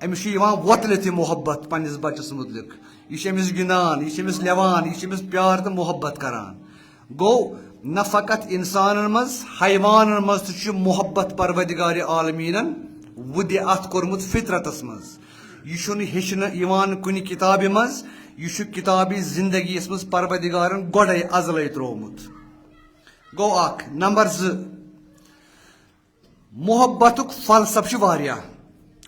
أمِس چھُ یِوان وۄتلِتھ یہِ محبت پنٛنِس بَچَس مُتعلِق۔ یہِ چھِ أمِس گِنٛدان، یہِ چھِ أمِس لٮ۪وان، یہِ چھِ أمِس پیار تہٕ محبت کران۔ گوٚو، نہ فقط اِنسانن منٛز، حیوانن منٛز تہِ چھُ محبت پروردگار عالمیٖنن وُدِ اَتھ کوٚرمُت فطرتس منٛز۔ یہِ چھُنہٕ ہیٚچھنہٕ یِوان کُنہِ کِتابہِ منٛز، یہِ چھُ کِتابہِ زندگی یَس منٛز پروردگارن گۄڈَے ازلے ترٛوومُت۔ گوٚو اکھ۔ نمبر زٕ، محبتُک فلسفہٕ چھُ واریاہ۔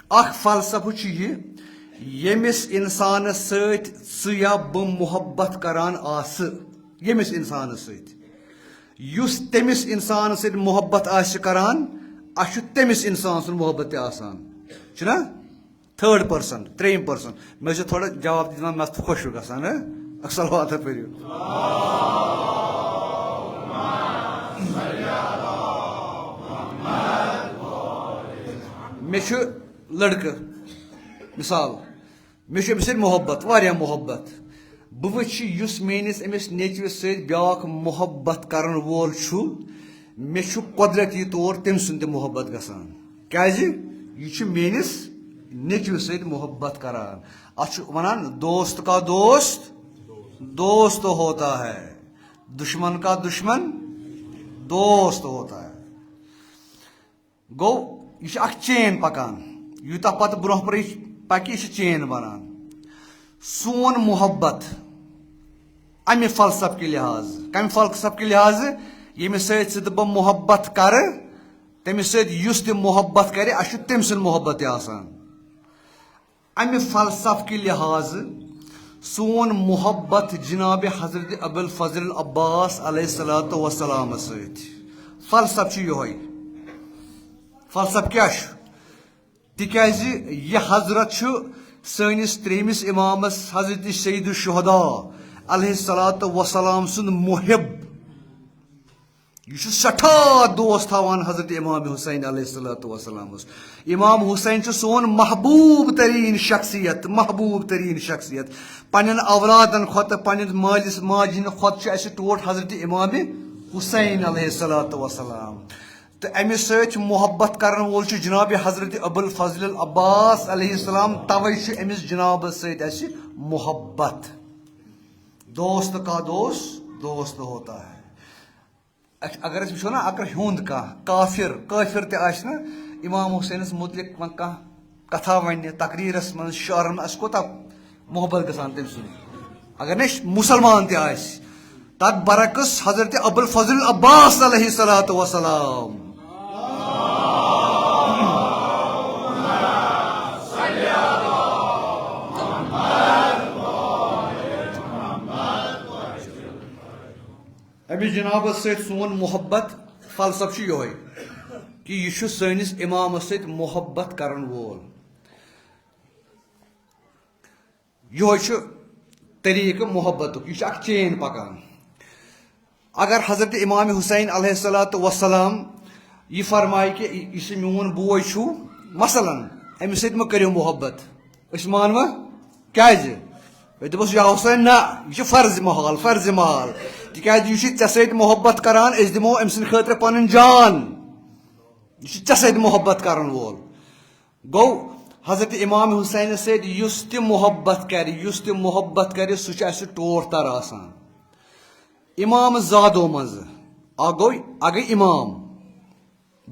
اکھ فلسفہٕ چھُ یہِ، ییٚمِس اِنسانَس سۭتۍ ژٕ یا بہٕ محبت کران آسہٕ، ییٚمِس اِنسانَس سۭتۍ، یُس تٔمِس اِنسانَس سۭتۍ محبت آسہِ کران، اَسہِ چھُ تٔمِس اِنسان سُنٛد محبت تہِ آسان۔ چھُنہ؟ Third person، ترٛیٚیِم person۔ مےٚ چھُ تھوڑا جواب تہِ دِوان، مےٚ چھُ خۄش ہیوٗ گژھان، ہہ؟ اکھ صلوات پٔرِو۔ مےٚ چھُ لڑکہٕ، مثال، مےٚ چھُ أمِس سۭتۍ محبت، واریاہ محبت۔ بہٕ وٕچھِ، یُس میٲنِس أمِس نیٚچوِس سۭتۍ بیٛاکھ محبت کرن وول چھُ، مےٚ چھُ قۄدرتی طور تٔمۍ سُنٛد تہِ محبت گژھان۔ کیٛازِ؟ یہِ چھُ میٲنِس نیٚچوِس سۭتۍ محبت کران۔ اَتھ چھُ وَنان، "دوست کا دوست دوست ہوتا ہے، دشمن کا دشمن دوست ہوتا ہے۔" گوٚو، یہِ چھِ اکھ chain پکان۔ یوٗتاہ پتہٕ برونٛہہ برونٛہہ پکہِ، یہِ چھِ chain بنان۔ سون محبت، امہِ فلسفہٕ کہِ لحاظہٕ، کمہِ فلسفہٕ کہِ لحاظہٕ؟ ییٚمِس سۭتۍ ژٕ تہٕ بہٕ محبت کرٕ، تٔمِس سۭتۍ یُس تہِ محبت کرِ، اسہِ چھُ تٔمۍ سُنٛد محبت تہِ آسان۔ امہِ فلسفہٕ کہِ لحاظہٕ سون محبت جناب حضرت ابو الفضل العباس علیہ الصلوۃ والسلام سۭتۍ۔ فلسفہٕ چھُ یِہوٚے۔ فلسفہٕ کیٛاہ چھُ؟ تِکیٛازِ یہِ حضرت چھُ سٲنِس ترٛیٚیِمِس امامس حضرت سید الشہداء علیہ الصلوۃ والسلام سُنٛد محب۔ یہِ چھُ سٮ۪ٹھاہ دوست تھاوان حضرت امام حسین علیہ الصلوۃ والسلامس۔ امام حسین چھُ سون محبوب تریٖن شخصیت، محبوب تریٖن شخصیت۔ پننٮ۪ن اولادن کھۄتہٕ، پننِس مٲلِس ماجہِ ہٕنٛدِ کھۄتہٕ چھُ اَسہِ ٹوٹھ حضرت امام حسین علیہ الصلوۃ والسلام۔ تہٕ أمِس سۭتۍ محبت کرن وول چھُ جناب حضرت ابو الفضل العباس علیہ السلام، توے چھُ أمِس جنابس سۭتۍ اَسہِ محبت۔ دوست کا دوست دوست ہوتا ہے۔ اگر أسۍ وٕچھو نا، اگر ہیوٚنٛد کانٛہہ کافر، کٲفر تہِ آسہِ نہ، امام حسینس متعلق وۄنۍ کانٛہہ کتھا ونہِ، تقریرس منٛز، شعرن منٛز، اسہِ کوٗتاہ محبت گژھان تٔمۍ سُنٛد؟ اگر نہٕ أسۍ مسلمان تہِ آسہِ، تتھ برعکس حضرت ابو الفضل عباس علیہ الصلوۃ والسلام۔ أمِس جنابس سۭتۍ سون محبت فلسفہٕ چھُ یِہوٚے کہِ یہِ چھُ سٲنِس امامس سۭتۍ محبت کرن وول۔ یِہوٚے چھُ طریٖقہٕ محبتُک، یہِ چھُ اکھ چین پکان۔ اگر حضرت امام حسین علیہ الصلوۃ والسلام یہِ فرمایہِ کہِ یہِ چھُ میون بوے چھُ، مثلاً، أمِس سۭتۍ مہ کٔرِو محبت، أسۍ مانوا؟ کیازِ؟ أسۍ دَپوس، یا حسین، نہ، یہِ چھُ فرض محال، فرض محال۔ تِکیازِ یہِ چھُ ژےٚ سۭتۍ محبت کران، أسۍ دِمو أمۍ سٕنٛدِ خٲطرٕ پنٕنۍ جان۔ یہِ چھُ ژےٚ سۭتۍ محبت کرن وول۔ گوٚو، حضرت امام حسینس سۭتۍ یُس تہِ محبت کرِ، یُس تہِ محبت کرِ، سُہ چھُ اَسہِ ٹوٹھ تر آسان۔ امام زادو منٛزٕ اکھ گوٚو، اکھ گٔے امام،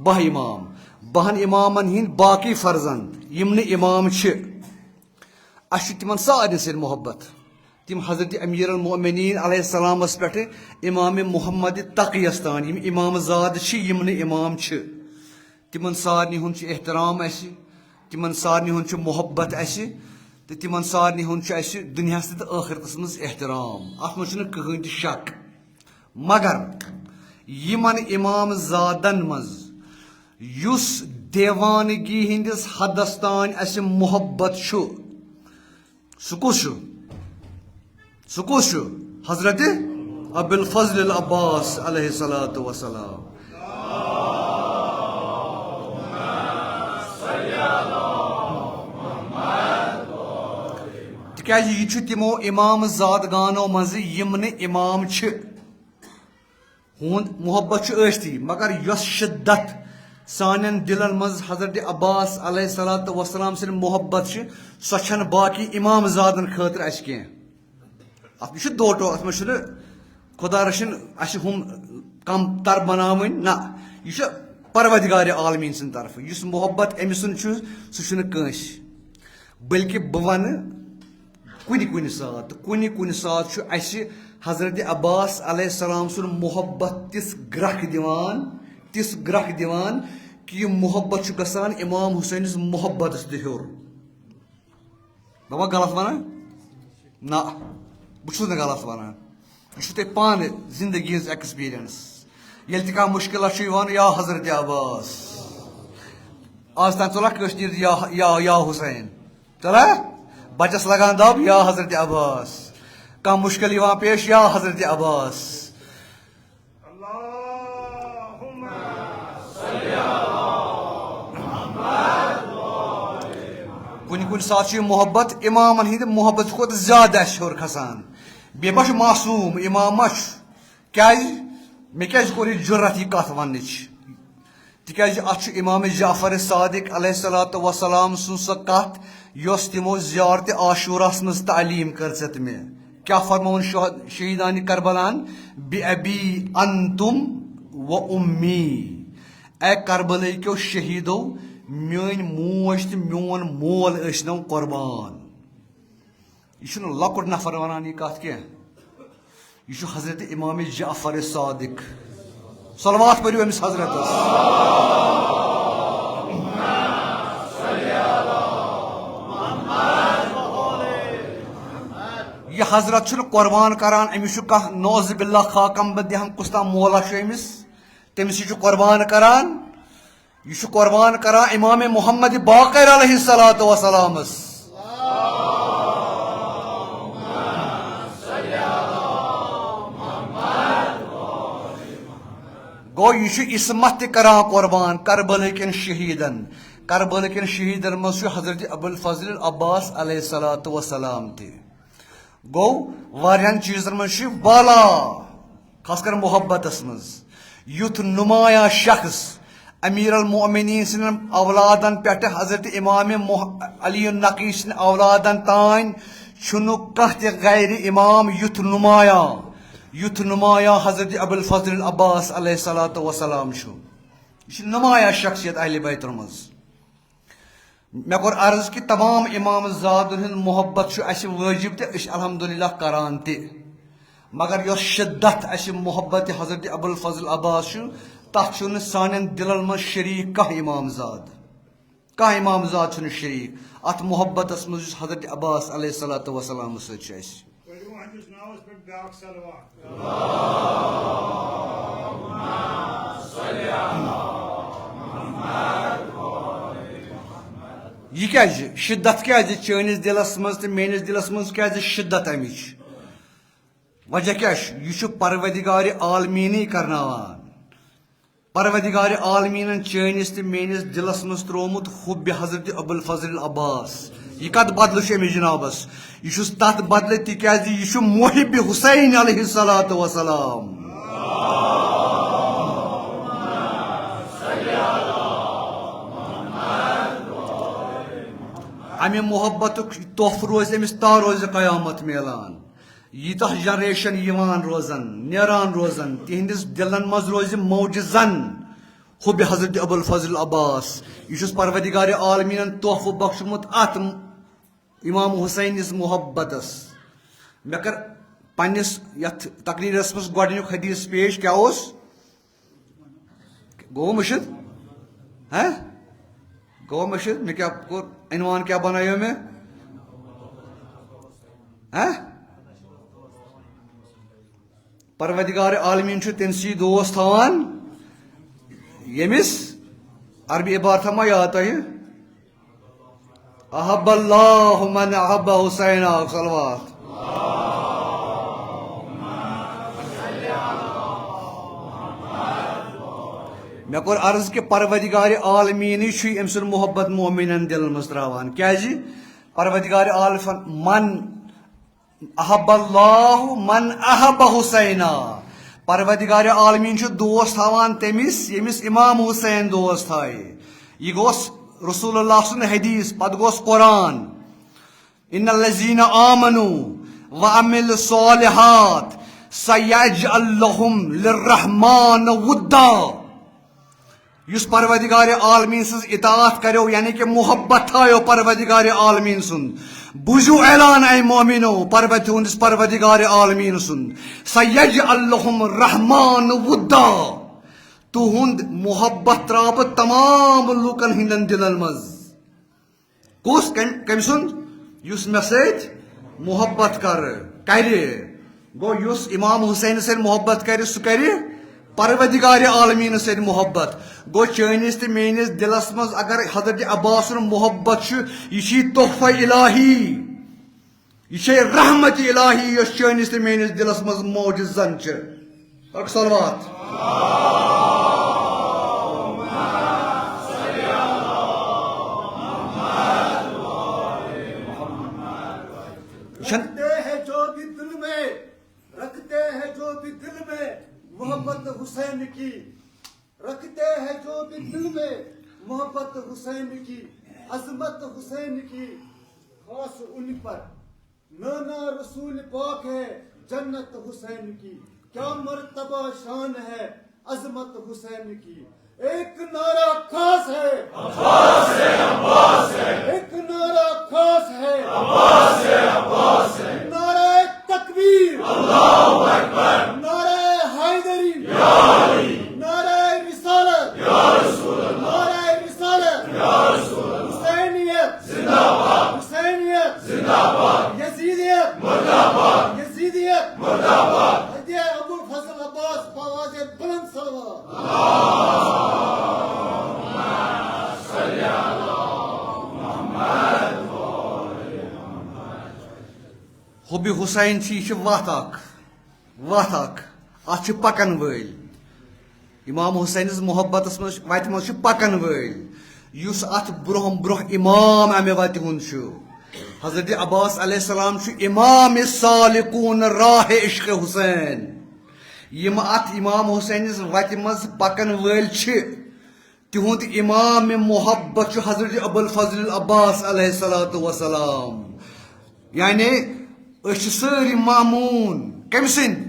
باہ امام، باہن امامن ہٕنٛدۍ باقی فرزند یِم نہٕ امام چھِ، اَسہِ چھُ تِمن سارنٕے سۭتۍ محبت۔ تِم حضرت امیر المؤمنین علیہ السلامس پٮ۪ٹھ امام محمد تقیس تام، یِم امام زاد چھِ، یِم نہٕ امام چھِ، تِمن سارنٕے ہُنٛد چھُ احترام اَسہِ، تِمن سارنٕے ہُنٛد چھُ محبت اَسہِ، تہٕ تِمن سارنٕے ہُنٛد چھُ اَسہِ دُنیاہس تہٕ ٲخرتس منٛز احترام۔ اتھ منٛز چھُنہٕ کٕہٕنۍ تہِ شک۔ مگر یِمن امام زادن منٛز یُس دیوانگی ہٕنٛدِس حدس تام اَسہِ محبت چھُ، سُہ کُس چھُ؟ سُہ کُس چھُ؟ حضرت ابو الفضل العباس علیہ الصلوۃ والسلام۔ تِکیازِ یہِ چھُ تِمو امام زادگانو منٛزٕ یِم نہٕ امام چھِ۔ ہُنٛد محبت چھُ ٲستی، مگر یۄس شدت سانٮ۪ن دِلن منٛز حضرت عباس علیہ الصلوۃ والسلام سٕنٛدِ محبت چھِ، سۄ چھَنہٕ باقی امام زادن خٲطرٕ اَسہِ کینٛہہ۔ اَتھ، یہِ چھُ دوٹو، اَتھ منٛز چھُنہٕ خۄدا رٔچھِن اَسہِ ہُم کم تر بناوٕنۍ، نہ، یہِ چھُ پروردگار عالمیٖن سٕنٛدِ طرفہٕ۔ یُس محبت أمۍ سُنٛد چھُ، سُہ چھُنہٕ کٲنٛسہِ۔ بلکہِ بہٕ وَنہٕ، کُنہِ کُنہِ ساتہٕ، کُنہِ کُنہِ ساتہٕ چھُ اَسہِ حضرت عباس علیہ السلام سُنٛد محبت تِژھ گرٛکھ دِوان، تِژھ گرٛکھ دِوان کہِ یہِ محبت چھُ گژھان امام حسینس محبتس تہِ ہیوٚر۔ بابا، غلط وَنان؟ نہ، بہٕ چھُس نہٕ غلط وَنان۔ یہِ چھُو تۄہہِ پانہٕ زندگی ہٕنٛز experience۔ ییٚلہِ تہِ کانٛہہ مُشکِلات چھُ یِوان، یا حضرت عباس۔ آز تام ژوٚلا کٲنٛسہِ نِش یا، یا، یا حسین؟ ژوٚلا؟ بَچَس لَگان دَب، یا حضرت عباس۔ کانٛہہ مُشکِل یِوان پیش، یا حضرت عباس۔ کُنہِ کُنہِ ساتہٕ چھُ یہِ محبت اِمامَن ہٕنٛدِ محبت کھۄتہٕ زیادٕ اَسہِ ہیوٚر کھسان۔ بیٚیہِ ما چھُ معصوٗم، اِمام ما چھُ؟ کیٛازِ؟ مےٚ کیٛازِ کوٚر یہِ جُرت یہِ کَتھ وَننٕچ؟ تِکیٛازِ اَتھ چھُ اِمام جعفر صادق علیہ الصلوۃ والسلام سٕنٛز سۄ کَتھ، یۄس تِمو زیارت عاشوراہَس منٛز تعلیٖم کٔر ژےٚ تہٕ مےٚ۔ کیٛاہ فرمووُن شہ-، شہیدانِ کربلاہَن؟ "بِأَبِی أَنتُم وَأُمِّی"۔ اے کربلہٕ کیو شہیدو، میٲنۍ موج تہٕ میون مول ٲسۍ نو قربان۔ یہِ چھُنہٕ لۄکُٹ نفر وَنان یہِ کَتھ کینٛہہ۔ یہِ چھُ حضرت امام جعفر صادق۔ صلوات پٔرِو أمِس حضرتس۔ یہِ حضرت چھُنہٕ قربان کران، أمِس چھُ کانٛہہ نعوذ باللہ خاکم بدِ ہم کُس تام مولا چھُ أمِس، تٔمِس یہِ چھُ قربان کران۔ یہِ چھُ قربان کران امام محمد باقر علیہ الصلوۃ والسلامس۔ گوٚو، یہِ چھُ عصمت تہِ کران قربان کربلہٕ کٮ۪ن شہیدن۔ کربلہٕ کٮ۪ن شہیدن منٛز چھُ حضرت ابو الفضل العباس علیہ الصلوۃ والسلام تہِ۔ گوٚو، واریاہن چیٖزن منٛز چھُ یہِ بالا، خاص کر محبتس منٛز۔ یُتھ نمایاں شخص امیر المومنین سٕنٛدٮ۪ن اولادن پٮ۪ٹھٕ حضرت امام مح-، علی النقی سٕنٛدِ اولادن تام چھُنہٕ کانٛہہ تہِ غیر امام یُتھ نمایاں، یُتھ نمایاں حضرت ابوالفضل العباس علیہ الصلوۃ والسلام چھُ۔ یہِ چھِ نمایاں شخصیت اہل بیتن منٛز۔ مےٚ کوٚر عرض کہِ تمام امام زادن ہُنٛد محبت چھُ اَسہِ وٲجب تہٕ أسۍ چھِ الحمدللہ کران تہِ۔ مگر یۄس شدت اَسہِ محبت حضرت ابوالفضل عباس چھُ، تَتھ چھُنہٕ سانٮ۪ن دِلن منٛز شریٖک کانٛہہ امام زاد۔ کانٛہہ امام زاد چھُنہٕ شریٖک اَتھ محبتس منٛز یُس حضرت عباس علیہ الصلوۃ والسلام سۭتۍ چھُ اَسہِ۔ پٔرِو أہنٛدِس ناوَس پٮ۪ٹھ بیٛاکھ صلوات۔ یہِ کیٛازِ؟ شدت کیٛازِ چٲنِس دِلس منٛز تہٕ میٲنِس دِلس منٛز کیٛازِ شدت اَمِچ؟ وجہ کیٛاہ چھُ؟ یہِ چھُ پروردگار عالمیٖنٕے کرناوان۔ پروردگار عالمیٖنن چٲنِس تہٕ میٲنِس دِلس منٛز ترٛوومُت حب حضرت ابوالفضل العباس۔ یہِ کتھ بدلہٕ چھُ أمِس جنابس؟ یہِ چھُس تتھ بدلہٕ تِکیٛازِ یہِ چھُ محب حسین علیہ الصلوۃ والسلام۔ امہِ محبتُک تحفہٕ روزِ أمِس تا روزِ قیامت میلان۔ ییٖتاہ جنریشن یِوان روزن، نیران روزن، تِہنٛدِس دِلن منٛز روزِ موجہِ زن حب حضرت ابوالفضل عباس۔ یہِ چھُس پروردگار عالمیٖنن تحفہٕ بخشمُت اتھ امام حسینس محبتس۔ مےٚ کٔر پننِس یتھ تقریرس منٛز گۄڈنیُک حدیث پیش، کیٛاہ اوس؟ گوٚو مٔشِد؟ ہہ؟ گوٚو مٔشِد؟ مےٚ کیٛاہ کوٚر؟ عنوان کیٛاہ بنایو مےٚ؟ ہہ؟ پروردگار عالمیٖن چھُ تٔمۍ سٕے دوست تھاوان، ییٚمِس، عربی عبارت ما یاد تۄہہِ؟ احب اللہ من احب حسین، صلوات۔ مےٚ کوٚر عرض کہِ پروردگار عالمیٖنٕے چھُ أمۍ سُنٛد محبت مومنن دِلن منٛز ترٛاوان۔ کیٛازِ؟ پروردگار عالم من احب اللہ من احب حسینا۔ پروردگار عالمیٖن چھُ دوست تھاوان تٔمِس، ییٚمِس امام حسین دوست تھایہِ۔ یہِ گوٚو رسول اللہ سُنٛد حدیث، پتہٕ گوٚوس قرآن۔ ان الذین آمنوا وعملوا الصالحات سیجعل لهم للرحمن ودا۔ یُس پروردگار عالمیٖن سٕنٛز اطاعت کریو، یعنی کہ محبت تھایو پروردگار عالمیٖن سُنٛد، بوٗزِو اعلان اے مومنو، پرو-، تُہنٛدِس پروردگار عالمیٖن سُنٛد، سیجعل لهم الرحمن ودا، تُہُنٛد محبت ترٛاو بہٕ تمام لوٗکن ہٕنٛدٮ۪ن دِلن منٛز۔ کُس؟ کم-، کٔمۍ سُنٛد؟ یُس مےٚ سۭتۍ محبت کر-، کرِ۔ گوٚو، یُس امام حسین سۭتۍ محبت کرِ، سُہ کرِ پروردگار عالمیٖنس سۭتۍ محبت۔ گوٚو، چٲنِس تہٕ میٲنِس دِلس منٛز اگر حضرت عباس سُنٛد محبت چھُ، یہِ چھُ تحفہ الہی۔ یہِ چھے رحمت الہی یۄس چٲنِس تہٕ میٲنِس دِلس منٛز موجود زن چھِ۔ اکھ صلوات۔ وٕچھن۔ رکھتے ہیں جو بھی دل میں، رکھتے ہیں جو بھی دل میں محبت حسین کی، رکھتے ہیں جو بھی دل میں محبت حسین کی، عظمت حسین کی، خاص ان پر۔ نانا رسول پاک ہے جنت حسین کی، کیا مرتبہ شان ہے عظمت حسین کی۔ ایک نعرہ خاص ہے، عباس ہے، عباس ہے۔ ایک نعرہ خاص ہے، عباس ہے، عباس ہے۔ نعرہ تکبیر، اللہ اکبر۔ نعرہ حیدری، یا علی۔ نعرہ رسالت، یا رسول اللہ۔ نعرہ رسالت، یا رسول اللہ۔ حسینیت، زندہ باد۔ حسینیت، زندہ باد۔ یزیدیت، مردہ باد۔ یزیدیت، مردہ باد۔ حضرت ابوالفضل عباس بآواز بلند صلوات۔ حب حسین چھِ، یہِ چھِ وَتھ اَکھ، وَتھ اَکھ، اَتھ چھِ پَکَن وٲلۍ۔ امام حسینس محبتس منٛز، وتہِ منٛز چھِ پکن وٲلۍ۔ یُس اتھ برونٛہہ برونٛہہ امام امہِ وتہِ ہُنٛد چھُ، حضرت عباس علیہ السلام چھُ امام سالکون راہ عشق حسین۔ یِم اتھ امام حسینس وتہِ منٛز پکن وٲلۍ چھِ، تِہُنٛد امام محبت چھُ حضرت ابو الفضل العباس علیہ الصلوۃ والسلام۔ یعنی أسۍ چھِ سٲری مامون کٔمۍ سٕنٛدۍ؟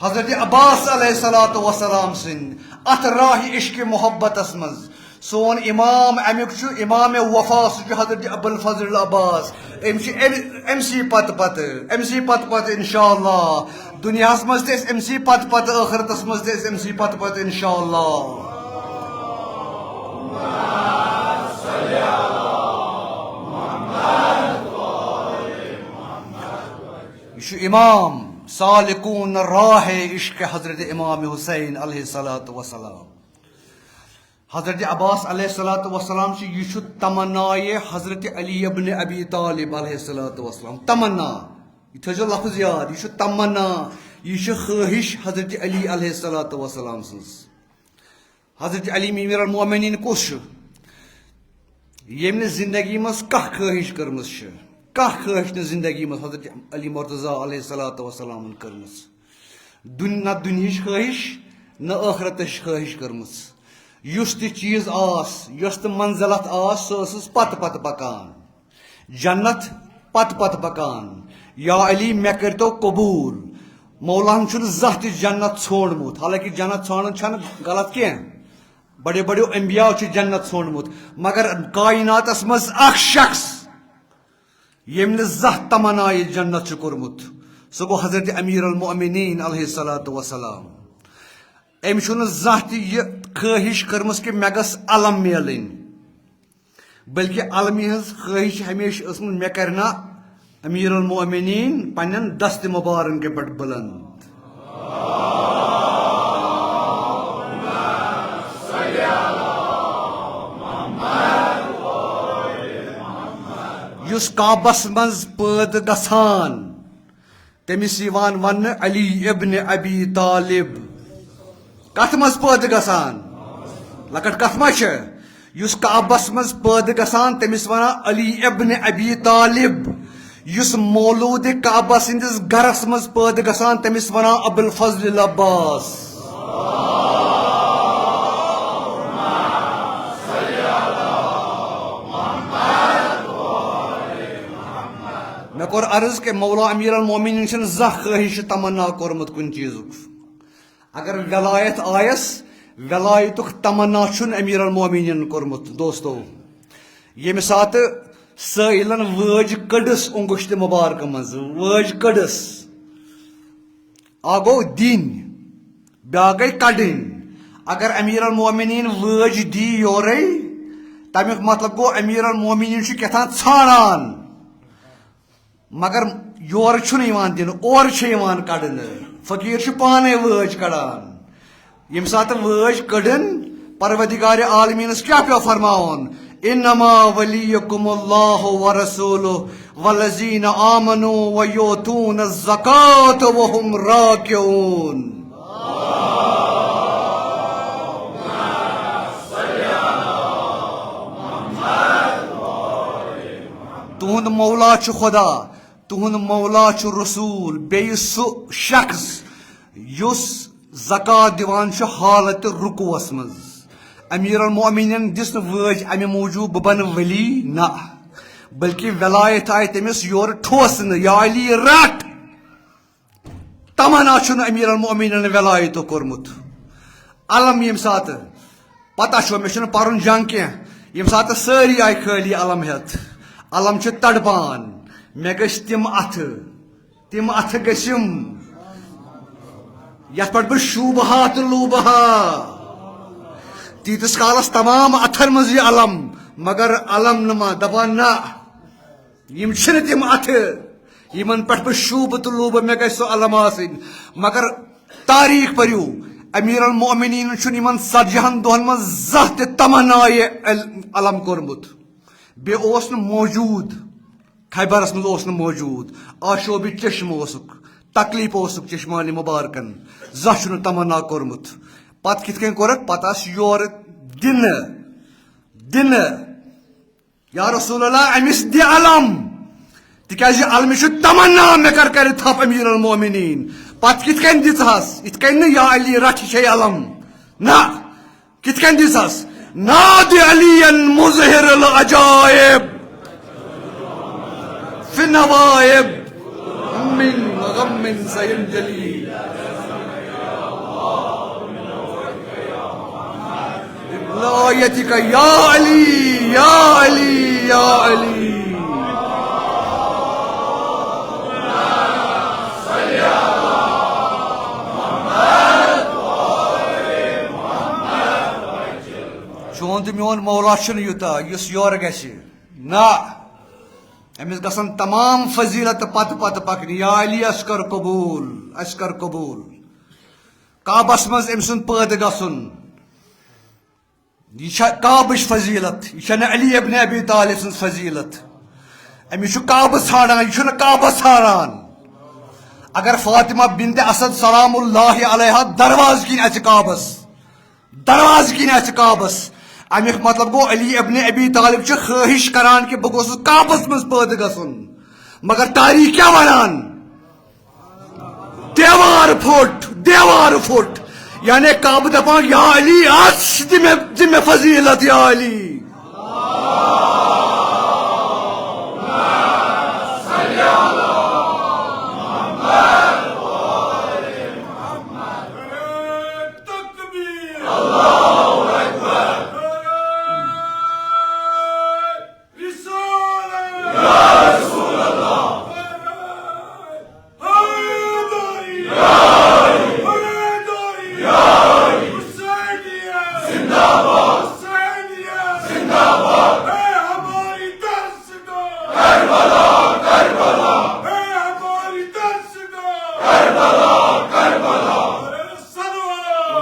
حضرت عباس علیہ الصلوۃ والسلام سٕنٛدۍ اتھ راہ عشق محبتس منٛز۔ سون امام امیُک چھُ امام وفا، سُہ چھُ حضرت ابو الفضل العباس۔ أمۍ چھِ أمۍ أمۍ سی پتہٕ پتہٕ، أمۍ سی پتہٕ پتہٕ انشاءاللہ دُنیاہس منٛز تہِ أسۍ أمۍ سی پتہٕ پتہٕ، ٲخرتس منٛز تہِ أسۍ أمۍ سی پتہٕ پتہٕ انشاءاللہ۔ یہِ چھُ امام سالکون راہ عشق حضرت امام حسین علیہ الصلوۃ والسلام۔ حضرت عباس علیہ الصلوۃ والسلام چھُ، یہِ چھُ تمنائے حضرت علی ابن ابی طالب علیہ الصلوۃ والسلام۔ تمنا، یہِ تھٲیزیو لفظ یاد، یہِ چھُ تمنا، یہِ چھِ خواہش حضرت علی علیہ الصلوۃ والسلام سٕنٛز۔ حضرت علی امیر المومنین کُس چھُ؟ ییٚمۍ نہٕ زندگی منٛز کانٛہہ خٲہِش کٔرمٕژ چھِ، کانٛہہ خٲہِش نہٕ زندگی منٛز حضرت علی مرتضیٰ علیہ الصلوۃ والسلامن کٔرمٕژ۔ دُن-، نہ دُنہِچ خٲہِش، نہ ٲخرتٕچ خٲہِش کٔرمٕژ۔ یُس تہِ چیٖز آس، یۄس تہِ منزلت آس، سۄ ٲسٕس پتہٕ پتہٕ پکان۔ جنت پتہٕ پتہٕ پکان۔ یا علی، مےٚ کٔرۍتو قبوٗل۔ مولاہن چھُنہٕ زانٛہہ تہِ جنت ژھونٛڈمُت، حالانکہ جنت ژھانٛڈُن چھَنہٕ غلط کینٛہہ۔ بڑیو بڑیو انبیاء چھُ جنت ژھونٛڈمُت، مگر کائناتس منٛز اکھ شخص ییٚمۍ نہٕ زانٛہہ تمنا یہِ جنت چھُ کوٚرمُت، سُہ گوٚو حضرت امیر المؤمنین علیہ الصلوۃ والسلام۔ أمۍ چھُنہٕ زانٛہہ تہِ یہِ خٲہِش کٔرمٕژ کہِ مےٚ گٔژھ علم میلٕنۍ، بلکہ علمہِ ہٕنٛز خٲہِش ہمیشہِ ٲسمٕژ، مےٚ کرِ نا امیر المؤمنین پننٮ۪ن دست مبارکن پٮ۪ٹھ بلند۔ یُس کعبس منٛز پٲدٕ گژھان، تٔمِس یِوان وننہٕ علی ابن ابی طالب۔ کتھ منٛز پٲدٕ گژھان؟ لۄکٕٹ کتھ ما چھِ؟ یُس کعبس منٛز پٲدٕ گژھان، تٔمِس ونان علی ابن ابی طالب۔ یُس مولود کعبہ سٕنٛدِس گرس منٛز پٲدٕ گژھان، تٔمِس ونان ابو الفضل العباس۔ مےٚ کوٚر عرض کہِ مولا امیر المومنین چھُنہٕ زانٛہہ خٲہِش تمنا کوٚرمُت کُنہِ چیٖزُک۔ اگر ولایت آیس، ولایتُک تمنا چھُنہٕ امیر المومنین کوٚرمُت۔ دوستو، ییٚمہِ ساتہٕ سٲیلن وٲج کٔڈٕس اونگُشتہِ مبارکہٕ منٛز، وٲج کٔڈٕس، اکھ گوٚو دِنۍ، بیٛاکھ گٔے کڑٕنۍ۔ اگر امیر المومنین وٲج دی یورے، تمیُک مطلب گوٚو امیر المومنین چھُ کیٛاہ تام ژھانڈان، مگر یورٕ چھُنہٕ یِوان دِنہٕ، اورٕ چھِ یِوان کڑنہٕ۔ فقیٖر چھُ پانے وٲج کڑان۔ ییٚمہِ ساتہٕ وٲج کٔڈٕن، پروردگار عالمیٖنَس کیٛاہ پیوٚو فرماوُن؟ "انما ولیکم اللہ ورسولہ والذین آمنوا ویؤتون الزکاة وهم راکعون۔" تُہُنٛد مولا چھُ خدا، تُہُنٛد مولا چھُ رسول، بیٚیہِ سُہ شخص یُس زکوٰۃ دِوان چھُ حالت رکوعس منٛز۔ امیر المومنین دِژ نہٕ وٲج امہِ موٗجوٗب بہٕ بنہٕ ولی، نہ، بلکہِ ولایت آیہِ تٔمِس یورٕ ٹھوسنہٕ، یا علی رٹ۔ تمنا چھُنہٕ امیر المومنین ولایتُک کوٚرمُت۔ علم ییٚمہِ ساتہٕ پتہ چھُ، مےٚ چھُنہٕ پرُن جنگ کینٛہہ، ییٚمہِ ساتہٕ سٲری آیہِ خٲلی علم ہٮ۪تھ، علم چھُ تڑپان، مےٚ گٔژھۍ تِم اتھٕ، تِم اتھٕ گٔژھِم یتھ پٮ۪ٹھ بہٕ شوٗبہٕ ہا تہٕ لوٗبہٕ ہا۔ تیٖتِس کالس تمام اتھن منٛز یہِ علم، مگر علم نما، دپان نہ، یِم چھِنہٕ تِم اتھٕ یِمن پٮ۪ٹھ بہٕ شوٗبہٕ تہٕ لوٗبہٕ، مےٚ گژھِ سُہ علم آسٕنۍ۔ مگر تاریخ پٔرِو، امیر المومنین چھُنہٕ یِمن ژتجی ہن دۄہن منٛز زانٛہہ تہِ تمنایہِ ال-، علم کوٚرمُت۔ بیٚیہِ اوس نہٕ موجود، خیبرس منٛز اوس نہٕ موجود، آشوبِ چشم اوسُکھ، تکلیف اوسُکھ چشمانِ مبارکن، زانٛہہ چھُنہٕ تمنا کوٚرمُت۔ پتہٕ کِتھ کٔنۍ کوٚرکھ؟ پتہٕ آس یورٕ دِنہٕ، دِنہٕ۔ یا رسول اللہ، أمِس دِ علم، تِکیٛازِ علمہِ چھُ تمنا مےٚ کر کرِ تھپھ امیر المومنین۔ پتہٕ کِتھ کٔنۍ دِژہَس؟ یِتھ کٔنۍ نہٕ یا علی رٹھ یہِ چھے علم۔ نہ، کِتھ کٔنۍ دِژہَس؟ نادِ علی مظہر العجائب فی النوائب، غم غم سینجلی۔ ولایتک یا علی، یا علی، یا علی۔ چون تہٕ میون مولا چھُنہٕ یوٗتاہ یُس یورٕ گژھِ۔ نہ، أمِس گژھن تمام فضیلت پتہٕ پتہٕ پکنہِ۔ یا علی، اَسہِ کر قبول، اَسہِ کر قبول۔ کعبس منٛز أمۍ سُنٛد پٲدٕ گژھُن، یہِ چھا کعبٕچ فضیلت؟ یہِ چھا نہٕ علی ابن ابی طالب سٕنٛز فضیلت؟ أمِس چھُ کعبہٕ ژھانڈان، یہِ چھُنہٕ کعبس ژھانڈان۔ اگر فاطمہ بنت اسد سلام اللہ علیہا دروازٕ کِنۍ اژِ کعبس، دروازٕ کِنۍ اژِ کعبس، امیُک مطلب گوٚو علی ابن ابی طالب چھُ خٲہِش کران کہِ بہٕ گوٚژھُس کعبس منٛز پٲدٕ گژھُن۔ مگر تاریخ کیٛاہ ونان؟ دیوار پھوٚٹ، دیوار پھوٚٹ۔ یعنی کعبہٕ دپان، یا علی، اَس دِ مےٚ، دِ مےٚ فضیلت، یا علی۔ تکبیر۔ اللہ اکبر۔ رسول اللہ۔ حیدری! حیدری! حسینیت! زندہ باد! حسینیت! زندہ باد! اے ہماری درس گاہ! کربلا! کربلا! اے ہماری درس گاہ! کربلا! کربلا! صلو علی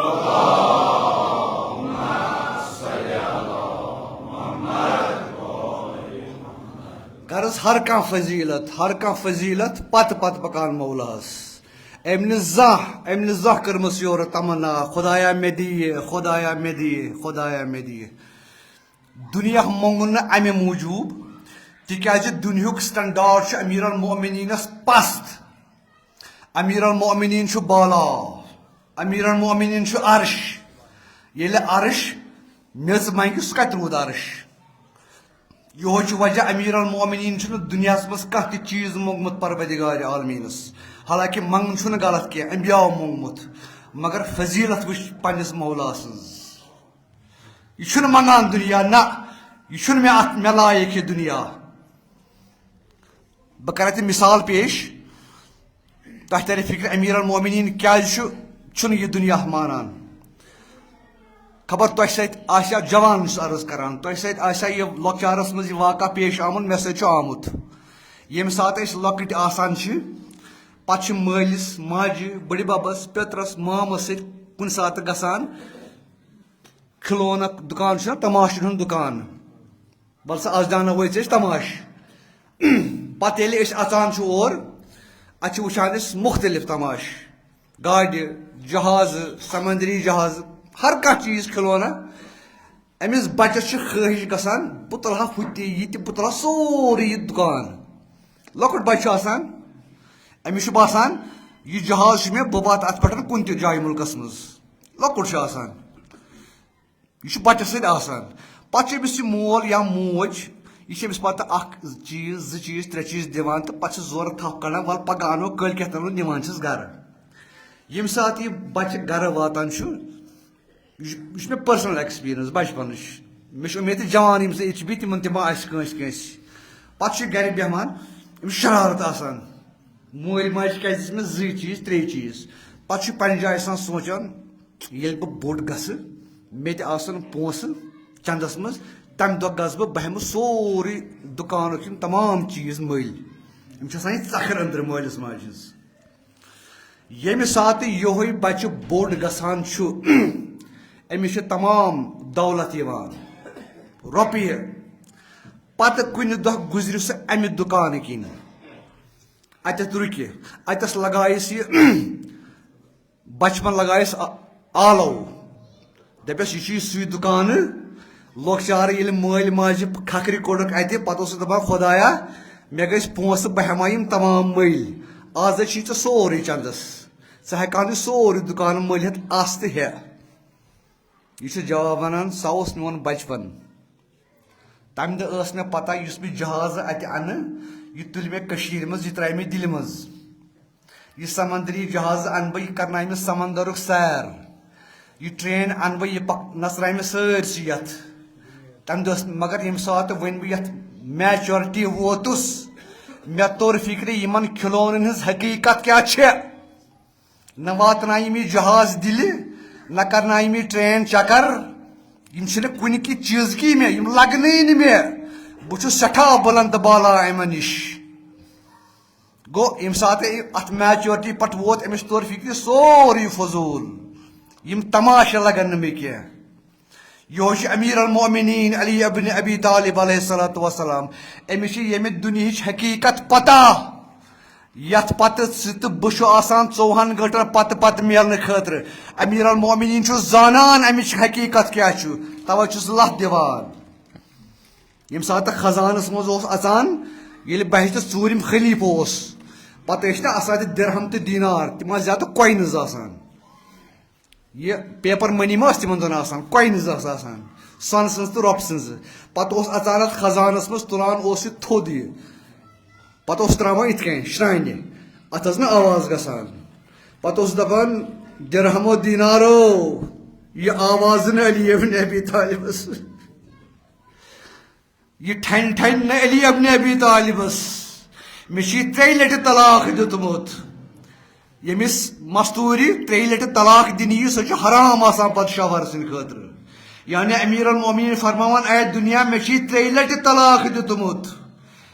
غرض ہر کانٛہہ فضیلت، ہر کانٛہہ فضیلت پتہٕ پتہٕ پکان مولاہس۔ أمۍ نہٕ زانٛہہ، أمۍ نہٕ زانٛہہ کٔرمٕژ یورٕ تمنا، خدایا مےٚ دِ یہِ، خدایا مےٚ دِ یہِ، خدایا مےٚ دِ یہِ۔ دُنیا مۄنگُن نہٕ امہِ موٗجوٗب، تِکیازِ دُنیہُک standard چھُ امیر المومنینس پست۔ امیر المومنین چھُ بالا، امیر المومنین چھُ عرش۔ ییٚلہِ عرش میٚژ منگہِ، سُہ کتہِ روٗد عرش؟ یِہوے چھُ وجہ، امیر المومنین چھُنہٕ دُنیاہس منٛز کانٛہہ تہِ چیٖز موٚنگمُت پروردگار عالمینس۔ حالانکہ منگُن چھُنہٕ غلط کینٛہہ، انبیاہو موٚنگمُت، مگر فضیلت وٕچھ پننِس مولا سٕنٛز۔ یہِ چھُنہٕ منگان دُنیا، نہ، یہِ چھُنہٕ مےٚ اتھ، مےٚ لایق یہِ دُنیا۔ بہٕ کرٕ اتہِ مثال پیش، تۄہہِ ترِ فکرِ امیر المومنین کیازِ چھُ، چھُنہٕ یہِ دُنیا مانان۔ خبر تۄہہِ سۭتۍ آسیا، جوان چھُس عرض کران، تۄہہِ سۭتۍ آسیا یہِ لۄکچارس منٛز یہِ واقعہ پیش آمُت، مےٚ سۭتۍ چھُ آمُت۔ ییٚمہِ ساتہٕ أسۍ لۄکٕٹۍ آسان چھِ، پتہٕ چھِ مٲلِس، ماجہِ، بٕڈِ ببس، پیٚترس، مامس سۭتۍ کُنہِ ساتہٕ گژھان کھلونہٕ دُکان، چھُنہ تماشن ہُنٛد دُکان، وَل سا، از دیٛاوناوو أسۍ تماش۔ پتہٕ ییٚلہِ أسۍ اژان چھِ اور، اتہِ چھِ وٕچھان أسۍ مُختٔلِف تماش، گاڑِ، جہازٕ، سمندری جہازٕ، ہر کانٛہہ چیٖز، کھلونہٕ۔ أمِس بچس چھِ خٲہِش گژھان، بہٕ تُلہٕ ہا ہُہ تہِ، یہِ تہِ، بہٕ تُلہٕ ہا سورُے یہِ دُکان۔ لۄکُٹ بچہِ چھُ آسان، أمِس چھُ باسان، یہِ جہاز چھُ مےٚ، بہٕ واتہٕ اتھ پٮ۪ٹھ کُنہِ تہِ جایہِ مُلکس منٛز۔ لۄکُٹ چھُ آسان۔ یہِ چھُ بچس سۭتۍ آسان۔ پتہٕ چھُ أمِس یہِ مول یا موج، یہِ چھِ أمِس پتہٕ اکھ چیٖز، زٕ چیٖز، ترٛےٚ چیٖز دِوان تہٕ پتہٕ چھِ زورٕ تھپھ کڑان، "ول پگاہ انو، کٲلۍ کٮ۪تھ انو"، نِوان چھِس گرٕ۔ ییٚمہِ ساتہٕ یہِ بچہِ گرٕ واتان چھُ، یہِ چھُ، یہِ چھُ مےٚ personal experience بچپنٕچ۔ مےٚ چھُ اُمید تہِ جوان یِم زٕ ییٚتہِ چھِ بِہِتھ، تِمن تہِ ما آسہِ کٲنٛسہِ کٲنٛسہِ۔ پتہٕ چھُ یہِ گرِ بیٚہوان، أمِس شرارت آسان۔ مٲلۍ ماجہِ کیٛازِ دِژ مےٚ زٕے چیٖز، ترٛے چیٖز؟ پتہٕ چھُ پننہِ جایہِ آسان سونٛچان، ییٚلہِ بہٕ بوٚڑ گژھٕ، مےٚ تہِ آسن پونٛسہٕ چندس منٛز، تمہِ دۄہ گژھٕ بہٕ، بہٕ ہٮ۪مہٕ سورُے دُکانُک یِم تمام چیٖز مٔلۍ۔ أمِس چھِ آسان یہِ ژکھر أنٛدرٕ مٲلِس ماجہِ ہٕنٛز۔ ییٚمہِ ساتہٕ یِہوٚے بچہٕ بوٚڑ گژھان چھُ، أمِس چھِ تمام دولت یِوان، رۄپیہِ۔ پتہٕ کُنہِ دۄہ گُزرِ سُہ امہِ دُکانہٕ کِنۍ، اتٮ۪تھ رُکہِ، اتٮ۪س لگایس یہِ بچپن، لگایس آ-، آلو، دپٮ۪س، "یہِ چھُے سُے دُکانہٕ، لۄکچارٕ ییٚلہِ مٲلۍ ماجہِ کھکھرِ کوٚڑُکھ اَتہِ، پتہٕ اوس سُہ دَپان، "خۄدایا، مےٚ گٔژھۍ پونٛسہٕ، بہٕ ہٮ۪مہٕ ہا یِم تمام مٔلۍ۔ آز حظ چھُے ژےٚ سورُے چندس، ژٕ ہٮ۪کہٕ ہن یہِ سورُے دُکانہٕ مٔلۍ ہٮ۪تھ، اَس تہٕ ہےٚ۔" یہِ چھُ جواب وَنان، "سۄ اوس میون بچپن۔ تَمہِ دۄہ ٲس مےٚ پتہ، یُس بہٕ جہازٕ اَتہِ اَنہٕ، یہِ تُلہِ مےٚ کٔشیٖرِ منٛز، یہِ ترٛایہِ مےٚ دِلہِ منٛز۔ یہِ سمندری جہازٕ اَنہٕ بہٕ، یہِ کرنایہِ مےٚ سمندرُک سیر۔ یہِ ٹرین اَنہٕ بہٕ، یہِ پک-، نژرایہِ مےٚ سٲرسٕے یَتھ۔" تَمہِ دۄہ ٲس، مگر ییٚمہِ ساتہٕ وۄنۍ بہٕ یَتھ میچورٹی ووتُس، مےٚ توٚر فِکرِ، یِمن کھلونن ہٕنٛز حقیٖقت کیٛاہ چھےٚ۔ نہ واتنایہِ یِم یہِ جہاز دِلہِ، نہ کرنایہِ یِم یہِ ٹرین چکر۔ یِم چھِنہٕ کُنہِ کہِ چیٖزٕکی مےٚ، یِم لگنٕے نہٕ مےٚ۔ بہٕ چھُس سٮ۪ٹھاہ بُلند بالا اَمہِ نِش۔ گوٚو، ییٚمہِ ساتہٕ یہِ اَتھ میچورٹی پٮ۪ٹھ ووت، أمِس توٚر فِکرِ سورُے فضوٗل۔ یِم تماشہٕ لگن نہٕ مےٚ کینٛہہ۔ یِہوٚے چھُ امیر المومنین علی ابن ابی طالب علیہ الصلوۃ والسلام۔ أمِس چھِ ییٚمہِ دُنیہٕچ حقیٖقت پتہ، یَتھ پتہٕ ژٕ تہٕ بہٕ چھُ آسان ژوٚوُہن گٲنٛٹن پتہٕ پتہٕ میلنہٕ خٲطرٕ۔ امیر المومنین چھُ زانان امِچ حقیٖقت کیٛاہ چھُ، توے چھُس لَتھ دِوان۔ ییٚمہِ ساتہٕ خزانس منٛز اوس اژان، ییٚلہِ بہشتس ژوٗرِم خلیفہٕ اوس، پتہٕ ٲسۍ نہ آسان تہِ درہم تہٕ دینار، تِم ٲسۍ زیادٕ کوینز آسان۔ یہِ پیپر منی ما ٲس تِمن دۄہن آسان، کوینز ٲس آسان، سۄنہٕ سٕنٛز تہٕ رۄپہٕ سٕنٛز۔ پتہٕ اوس اژان اتھ خزانس منٛز، تُلان اوس یہِ تھوٚد یہِ، پتہٕ اوس تراوان یِتھ کٔنۍ شرانہِ، اتھ ٲس نہٕ آواز گژھان۔ پتہٕ اوس دپان، "درہمو دینارو، یہِ آواز نہٕ علی ابن ابی طالبس۔" یہِ ٹھنۍ ٹھنۍ نہٕ علی ابن ابی طالبس۔ مےٚ چھُ یہِ ترٛیٚیہِ لٹہِ طلاق دیُتمُت۔ ییٚمِس مستوٗرِ ترٛیٚیہِ لٹہِ طلاق دِنہٕ یی، سۄ چھِ حرام آسان پتہٕ شوہر سٕنٛدِ خٲطرٕ۔ یعنی امیر المومنین فرماوان، اے دُنیا، مےٚ چھُ یہِ ترٛیٚیہِ لٹہِ طلاق دیُتمُت۔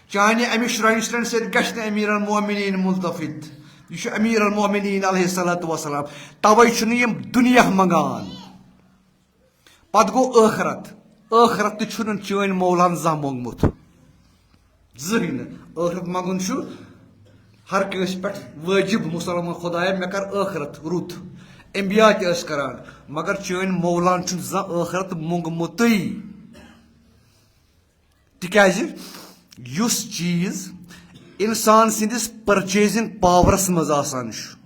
چانہِ امہِ شرنۍ شرنۍ سۭتۍ گژھِ نہٕ امیر المومنین ملتفت۔ یہِ چھُ امیر المومنین علیہ الصلوۃ والسلام۔ توے چھُنہٕ یِم دُنیا منٛگان۔ پتہٕ گوٚو ٲخرت۔ ٲخرت تہِ چھُنہٕ چٲنۍ مولان زانٛہہ موٚنگمُت۔ زٕہٕے نہٕ۔ ٲخرت منٛگُن چھُ ہر کٲنٛسہِ پٮ۪ٹھ وٲجِب، مُسلمان۔ خۄدایا، مےٚ کر ٲخرت رُت۔ انبیاء تہِ ٲسۍ کران، مگر چٲنۍ مولان چھُنہٕ زانٛہہ ٲخرت موٚنگمُتٕے۔ تِکیٛازِ یُس چیٖز اِنسان سٕنٛدِس پرچیزنگ پاورس منٛز آسان چھُ،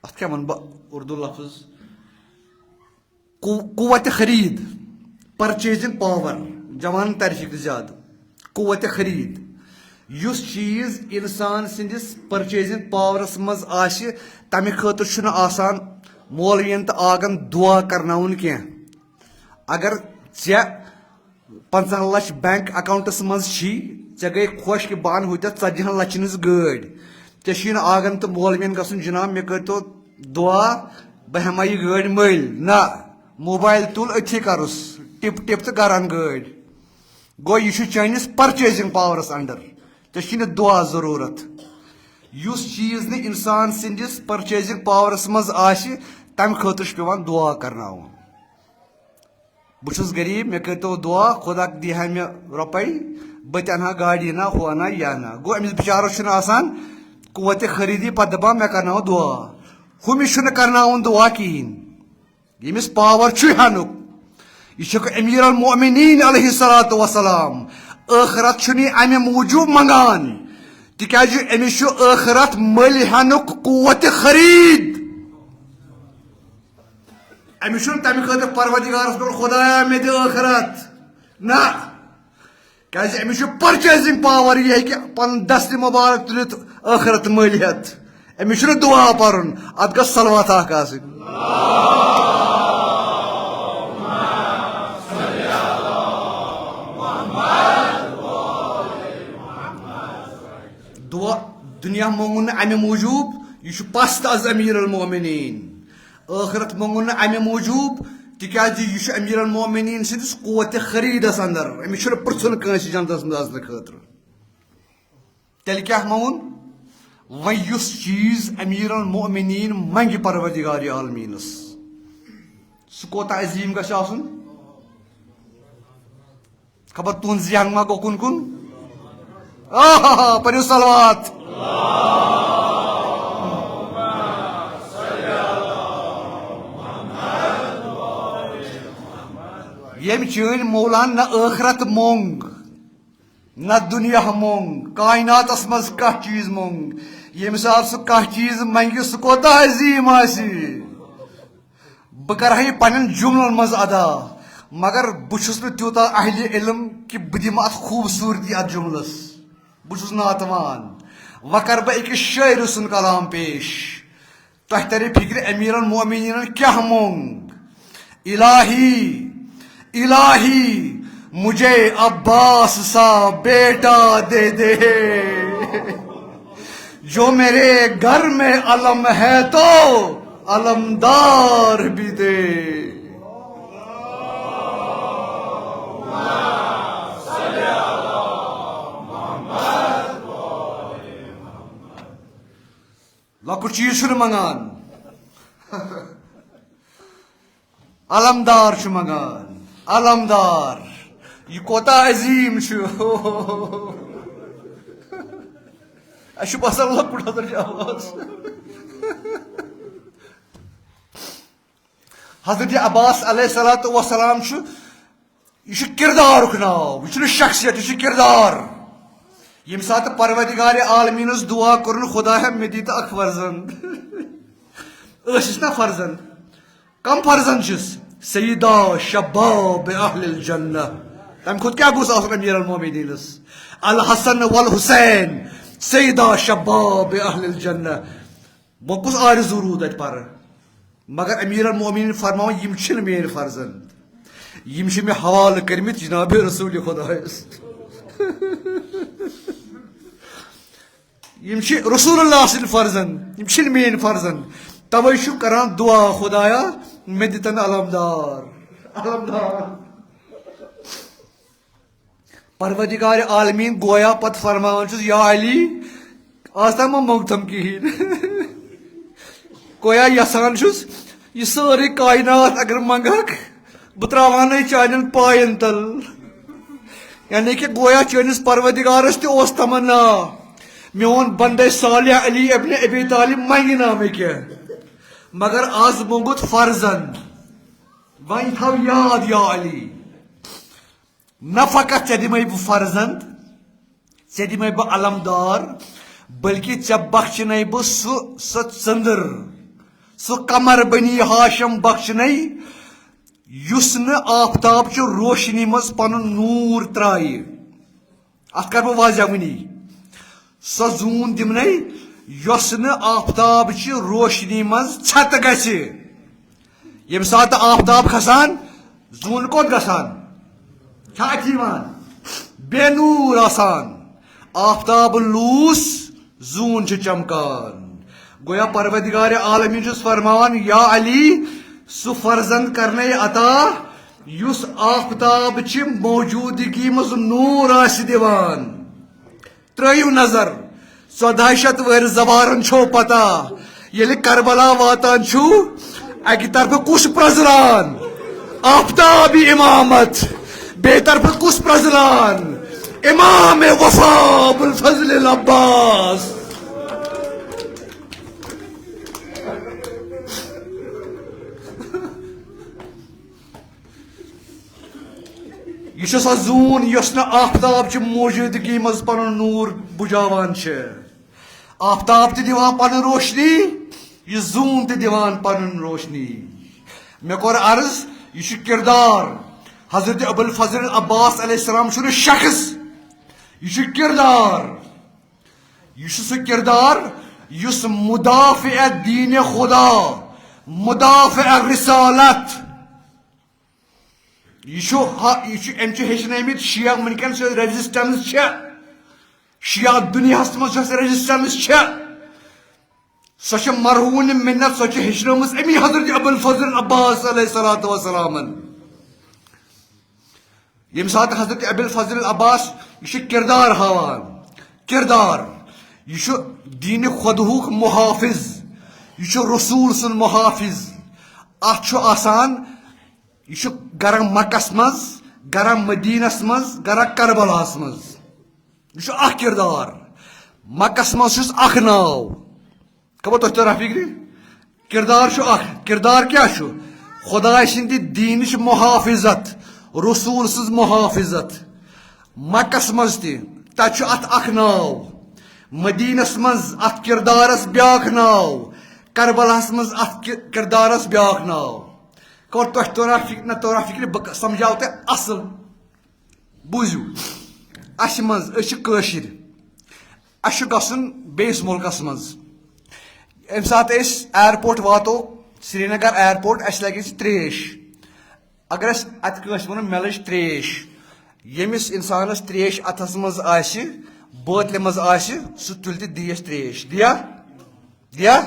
اتھ کیٛاہ ونہٕ بہٕ اردو لفظ؟ قو-، قوت خرید، پرچیزنگ پاور، جوان ترِ فکرِ زیادٕ۔ قوت خرید، یُس چیٖز انسان سٕنٛدِس پرچیزنگ پاورس منٛز آسہِ، تمہِ خٲطرٕ چھُنہٕ آسان مولوین تہٕ آگن دعا کرناوُن کینٛہہ۔ اگر ژےٚ پنٛژاہ لچھ بینک اکاؤنٹس منٛز چھی، ژےٚ گٔے خۄش کہِ بہٕ انہٕ ہُتٮ۪تھ ژتجی ہن لچھن ہٕنٛز گٲڑۍ۔ ژےٚ چھی نہٕ آگن تہٕ مولوین گژھُن، "جناب، مےٚ کٔرۍتو دعا، بہٕ ہٮ۪مہٕ ہا یہِ گٲڑۍ مٔلۍ۔" نہ، موبایل تُل، أتھی کرُس ٹِپ ٹِپ تہٕ کران گٲڑۍ۔ گوٚو، یہِ چھُ چٲنِس پرچیزنگ پاورس انڈر۔ ژےٚ چھی نہٕ دعا ضروٗرت۔ یُس چیٖز نہٕ انسان سٕنٛدِس پرچیزنگ پاورس منٛز آسہِ، تمہِ خٲطرٕ چھُ پٮ۪وان دعا کرناوُن۔ بہٕ چھُس غریٖب، مےٚ کٔرۍتو دُعا، خۄدا دی ہا مےٚ رۄپَے، بہٕ تہِ اَنہٕ ہا گاڑِ، نہ ہُہ اَنہٕ ہا یہِ اَنہٕ ہا۔ گوٚو، أمِس بِچارَس چھُنہٕ آسان قوتِ خریٖدی، پَتہٕ دَپان، "مےٚ کَرناو دُعا۔" ہُمِس چھُنہٕ کَرناوُن دُعا کِہیٖنۍ، ییٚمِس پاوَر چھُ ہٮ۪نُک۔ یہِ چھُ امیر المؤمنین علیہ الصلوۃ والسلام۔ ٲخرت چھُنہٕ یہِ اَمہِ موٗجوٗب منٛگان، تِکیٛازِ أمِس چھُ ٲخرت مٔلۍ ہٮ۪نُک قوتِ خریٖد۔ أمِس چھُنہٕ تَمہِ خٲطرٕ پروردگارَس پٮ۪ٹھ، "خۄدایا، مےٚ دِ ٲخرت۔" نہ، کیٛازِ أمِس چھُ پرچیزنگ پاور، یہِ ہیٚکہِ پَنُن دستِ مُبارک تُلِتھ ٲخرت مٔلۍ ہٮ۪تھ۔ أمِس چھُنہٕ دُعا پَرُن، اَتھ گژھِ صلوات اَکھ آسٕنۍ۔ دُعا، دُنیا مونٛگُن نہٕ اَمہِ موٗجوٗب، یہِ چھُ پَست از امیر المومنین۔ ٲخرت مونٛگُن نہٕ اَمہِ موٗجوٗب، تِکیٛازِ یہِ چھُ امیر المومنین سٕنٛدِس قوتِ خریٖدس اندر۔ أمِس چھُنہٕ پرٛژھُن کٲنٛسہِ جنتس منٛز اژنہٕ خٲطرٕ۔ تیٚلہِ کیٛاہ مونٛگُن؟ وۄنۍ یُس چیٖز امیر المومنین منٛگہِ پروردگار عالمینس، سُہ کوتاہ عظیٖم گژھِ آسُن؟ خبر تُہُنٛد ذہن ما گوٚو کُن کُن؟ آہا، پٔرِو صلوات۔ ییٚمۍ چٲنۍ مولان نہ ٲخرت مۄنگ، نہ دُنیا مۄنگ، کائناتس منٛز کانٛہہ چیٖز مۄنگ۔ ییٚمہِ ساتہٕ سُہ کانٛہہ چیٖز منگہِ، سُہ کوتاہ عظیٖم آسہِ۔ بہٕ کرٕ ہا یہِ پننٮ۪ن جملن منٛز ادا، مگر بہٕ چھُس نہٕ تیوٗتاہ اہلِ علم کہِ بہٕ دِمہٕ اتھ خوٗبصوٗرتی اتھ جملس۔ بہٕ چھُس ناتوان۔ وۄنۍ کرٕ بہٕ أکِس شٲعرٕ سُنٛد کلام پیش۔ تۄہہِ ترِ فکرِ امیر المومنینن کیٛاہ مۄنگ؟ الہی، الہی، مجھے عباس سا بیٹا دے دے، جو میرے گھر میں علم ہے تو علمدار بھی دے۔ لۄکُٹ چیٖز چھُنہٕ منٛگان۔ علمدار چھُ منٛگان۔ علمدار۔ یہِ کوتاہ عظیٖم چھُ۔ اَسہِ چھُ باسان لۄکُٹ حضرت عباس۔ حضرت عباس علیہ الصلوۃ والسلام چھُ، یہِ چھُ کردارُک ناو، یہِ چھُنہٕ شخصیت، یہِ چھُ کردار۔ ییٚمہِ ساتہٕ پروردگار عالمیٖنَس دُعا کوٚرُن، خدایا، مےٚ دِ تہٕ اکھ فرزند۔ ٲسِس نا فرزند؟ کم فرزند چھِس؟ سیدہ شباب اہل الجنہ۔ تَمہِ کھۄتہٕ کیٛاہ گوٚژھ آسُن امیر المومنینس؟ الحسن والحسین سیدہ شباب اہل الجنہ۔ وۄنۍ کُس آرزوٗ روٗد اَتہِ پَرٕ؟ مگر امیر المومنین فرماوان، یِم چھِنہٕ میٲنۍ فرزند، یِم چھِ مےٚ حوالہٕ کٔرمٕتۍ جناب رسول خدایس۔ یِم چھِ رسول اللہ سٕنٛدۍ فرزند، یِم چھِنہٕ میٲنۍ فرزند۔ توے چھُ کران دعا، خدایا، مےٚ دِتن علمدار۔ علمدار۔ پروردگار عالمین گویا پتہٕ فرماوان چھُس، یا علی، آز تام مہ منٛگتم کِہیٖنۍ۔ گویا یژھان چھُس، یہِ سٲرٕے کائنات اگر منٛگکھ، بہٕ ترٛاوانَے چانٮ۪ن پاین تل۔ یعنی کہ گویا چٲنِس پروردگارس تہِ اوس تمنا، میون بندے صالح علی ابن ابی طالب منگہِ نہٕ مےٚ کینٛہہ، مگر آز موٚنگُت فرزند۔ وۄنۍ تھاو یاد یا علی، نہ فقط ژےٚ دِمے بہٕ فرزند، ژےٚ دِمے بہٕ علمدار، بلکہ ژےٚ بخشنَے بہٕ سُہ، سۄ ژٔنٛدٕر، سُہ قمر بنی ہاشم بخشنَے، یُس نہٕ آفتاب چہِ روشنی منٛز پنُن نوٗر ترٛایہِ۔ اتھ کرٕ بہٕ واضح وٕنی۔ سۄ زوٗن دِمنَے، یۄس نہٕ آفتاب چہِ روشنی منٛز ژھٮ۪تہٕ گژھِ۔ ییٚمہِ ساتہٕ آفتاب کھسان، زوٗن کوٚت گژھان؟ چھا اَتھِ یِوان؟ بے نوٗر آسان۔ آفتاب لوٗس، زوٗن چھِ چمکان۔ گویا پروردگار عالمین چھُس فرماوان، یا علی، سُہ فرزند کرنے عطا، یُس آفتاب چہِ موجودگی منٛز نوٗر آسہِ دِوان۔ ترٲیِو نظر، ژۄداہ شیٚتھ ؤہرِ زوارن چھو پتہ، ییٚلہِ کربلا واتان چھُ، اکہِ طرفہٕ کُس پرزلان؟ آفتاب امامت۔ بیٚیہِ طرفہٕ کُس پرزلان؟ امام وفا ابوالفضل العباس۔ یہِ چھِ سۄ زوٗن یۄس نہٕ آفتاب چہِ موجودگی منٛز پنُن نوٗر بُجاوان چھِ۔ آفتاب تہِ دِوان پنٕنۍ روشنی، یہِ زوٗن تہِ دِوان پنٕنۍ روشنی۔ مےٚ کوٚر عرض، یہِ چھُ کردار۔ حضرت ابوالفضل عباس علیہ السلام چھُنہٕ شخص، یہِ چھُ کردار۔ یہِ چھُ سُہ کردار یُس مدافع دین خدا، مدافع رسالت، یہِ چھُ ہا-، یہِ چھُ، أمۍ چھِ ہیٚچھنٲومٕتۍ شیعہ وٕنکیٚن سۭتۍ resistance چھےٚ۔ شیعہ دُنیاہَس منٛز یۄس resistance چھےٚ، سۄ چھےٚ مرہون منت، سۄ چھےٚ ہیٚچھنٲومٕژ أمی حضرت ابوالفضل عباس علیہ الصلوۃ والسلامن۔ ییٚمہِ ساتہٕ حضرت ابوالفضل عباس، یہِ چھُ کردار ہاوان، کردار، یہِ چھُ دین خۄدہُک محافظ، یہِ چھُ رسول سُنٛد محافظ۔ اَتھ چھُ آسان، یہِ چھُ گرا مکس منٛز، گرا مدینس منٛز، گرا کربلاہس منٛز۔ یہِ چھُ اکھ کردار۔ مکس منٛز چھُس اکھ ناو۔ خبر تۄہہِ ترا فکرِ؟ کردار چھُ اکھ۔ کردار کیٛاہ چھُ؟ خداے سٕنٛدِ دیٖنٕچ محافظت، رسول سٕنٛز محافظت۔ مکس منٛز تہِ، تتہِ چھُ اتھ اکھ ناو۔ مدینس منٛز اتھ کردارس بیاکھ ناو۔ کربلاہس منٛز اتھ کہ-، کردارس بیاکھ ناو۔ کوٚر تۄہہِ تورا فکر، نہ تورا فکر، بہٕ سمجھاو تۄہہِ اصل۔ بوٗزِو، اسہِ منٛز، أسۍ چھِ کٲشِر، اسہِ چھُ گژھُن بیٚیِس مُلکس منٛز۔ ییٚمہِ ساتہٕ أسۍ ایرپورٹ واتو، سرینگر ایرپورٹ، اسہِ لگہِ أسۍ ترٛیش۔ اگر اسہِ اتہِ کٲنٛسہِ ووٚن، "مےٚ لٔج ترٛیش"، ییٚمِس انسانس ترٛیش اتھس منٛز آسہِ، بٲتلہِ منٛز آسہِ، سُہ تُلہِ تہٕ دِیس ترٛیش۔ دِیا؟ دِیا؟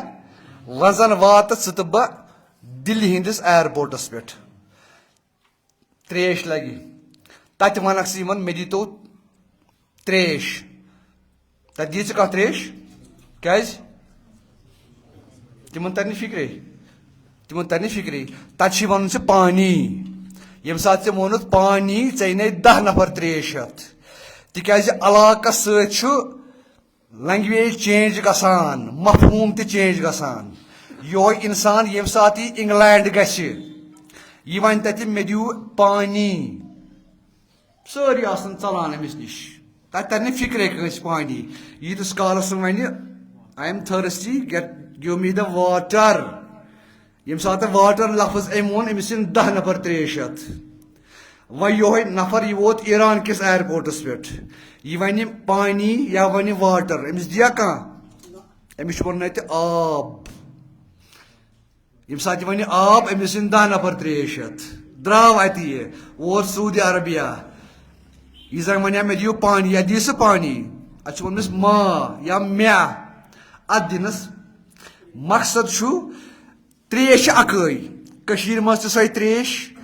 وۄنۍ زن واتہٕ ژٕ تہٕ بہٕ دِلہِ ہٕنٛدِس ایرپورٹس پٮ۪ٹھ۔ ترٛیش لگہِ۔ تتہِ ونکھ ژٕ یِمن، "مےٚ دیٖتو ترٛیش"۔ تتہِ دِیہِ ژٕ کانٛہہ ترٛیش؟ کیازِ؟ تِمن ترِ نہٕ فکرے۔ تِمن ترِ نہٕ فکرے۔ تتہِ چھُے ونُن ژےٚ پانی۔ ییٚمہِ ساتہٕ ژےٚ ووٚنُتھ پانی، ژےٚ یِنے دَہ نفر ترٛیش ہٮ۪تھ۔ تِکیازِ علاقس سۭتۍ چھُ لنگویج چینج گژھان، مفہوم تہِ چینج گژھان۔ یہوے انسان ییٚمہِ ساتہٕ یہِ انگلینڈ گژھِ، یہِ ونہِ تتہِ، "مےٚ دِیِو پانی"، سٲری آسن ژلان أمِس نِش۔ تتہِ ترِ نہٕ فکرے کٲنٛسہِ پانی۔ ییٖتِس کالس سُہ ونہِ، "I am thirsty, get, give me the water"۔ ییٚمہِ ساتہٕ واٹر لفظ أمۍ ووٚن، أمِس یِن دَہ نفر ترٛیش ہٮ۪تھ۔ وۄنۍ یِہوٚے نفر، یہِ ووت ایران کِس ایرپورٹس پٮ۪ٹھ، یہِ ونہِ پانی یا ونہِ واٹر، أمِس دِیا کانٛہہ؟ أمِس چھُ وَنُن اَتہِ آب۔ ییٚمہِ ساتہٕ یہِ وَنہِ آب، أمِس یِن دَہ نفر ترٛیش ہٮ۪تھ۔ درٛاو اَتہِ یہِ، ووت سعودی عربیہ۔ یہِ زَن وَنہِ ہا، "مےٚ دِیِو پانی"، یا دِیہِ سُہ پانی؟ اَتھ چھُ ووٚنمُت ما یا مےٚ۔ اَتھ دِنَس مقصد چھُ، ترٛیش چھِ اَکٲے۔ کٔشیٖرِ منٛز تہِ سۄے ترٛیش،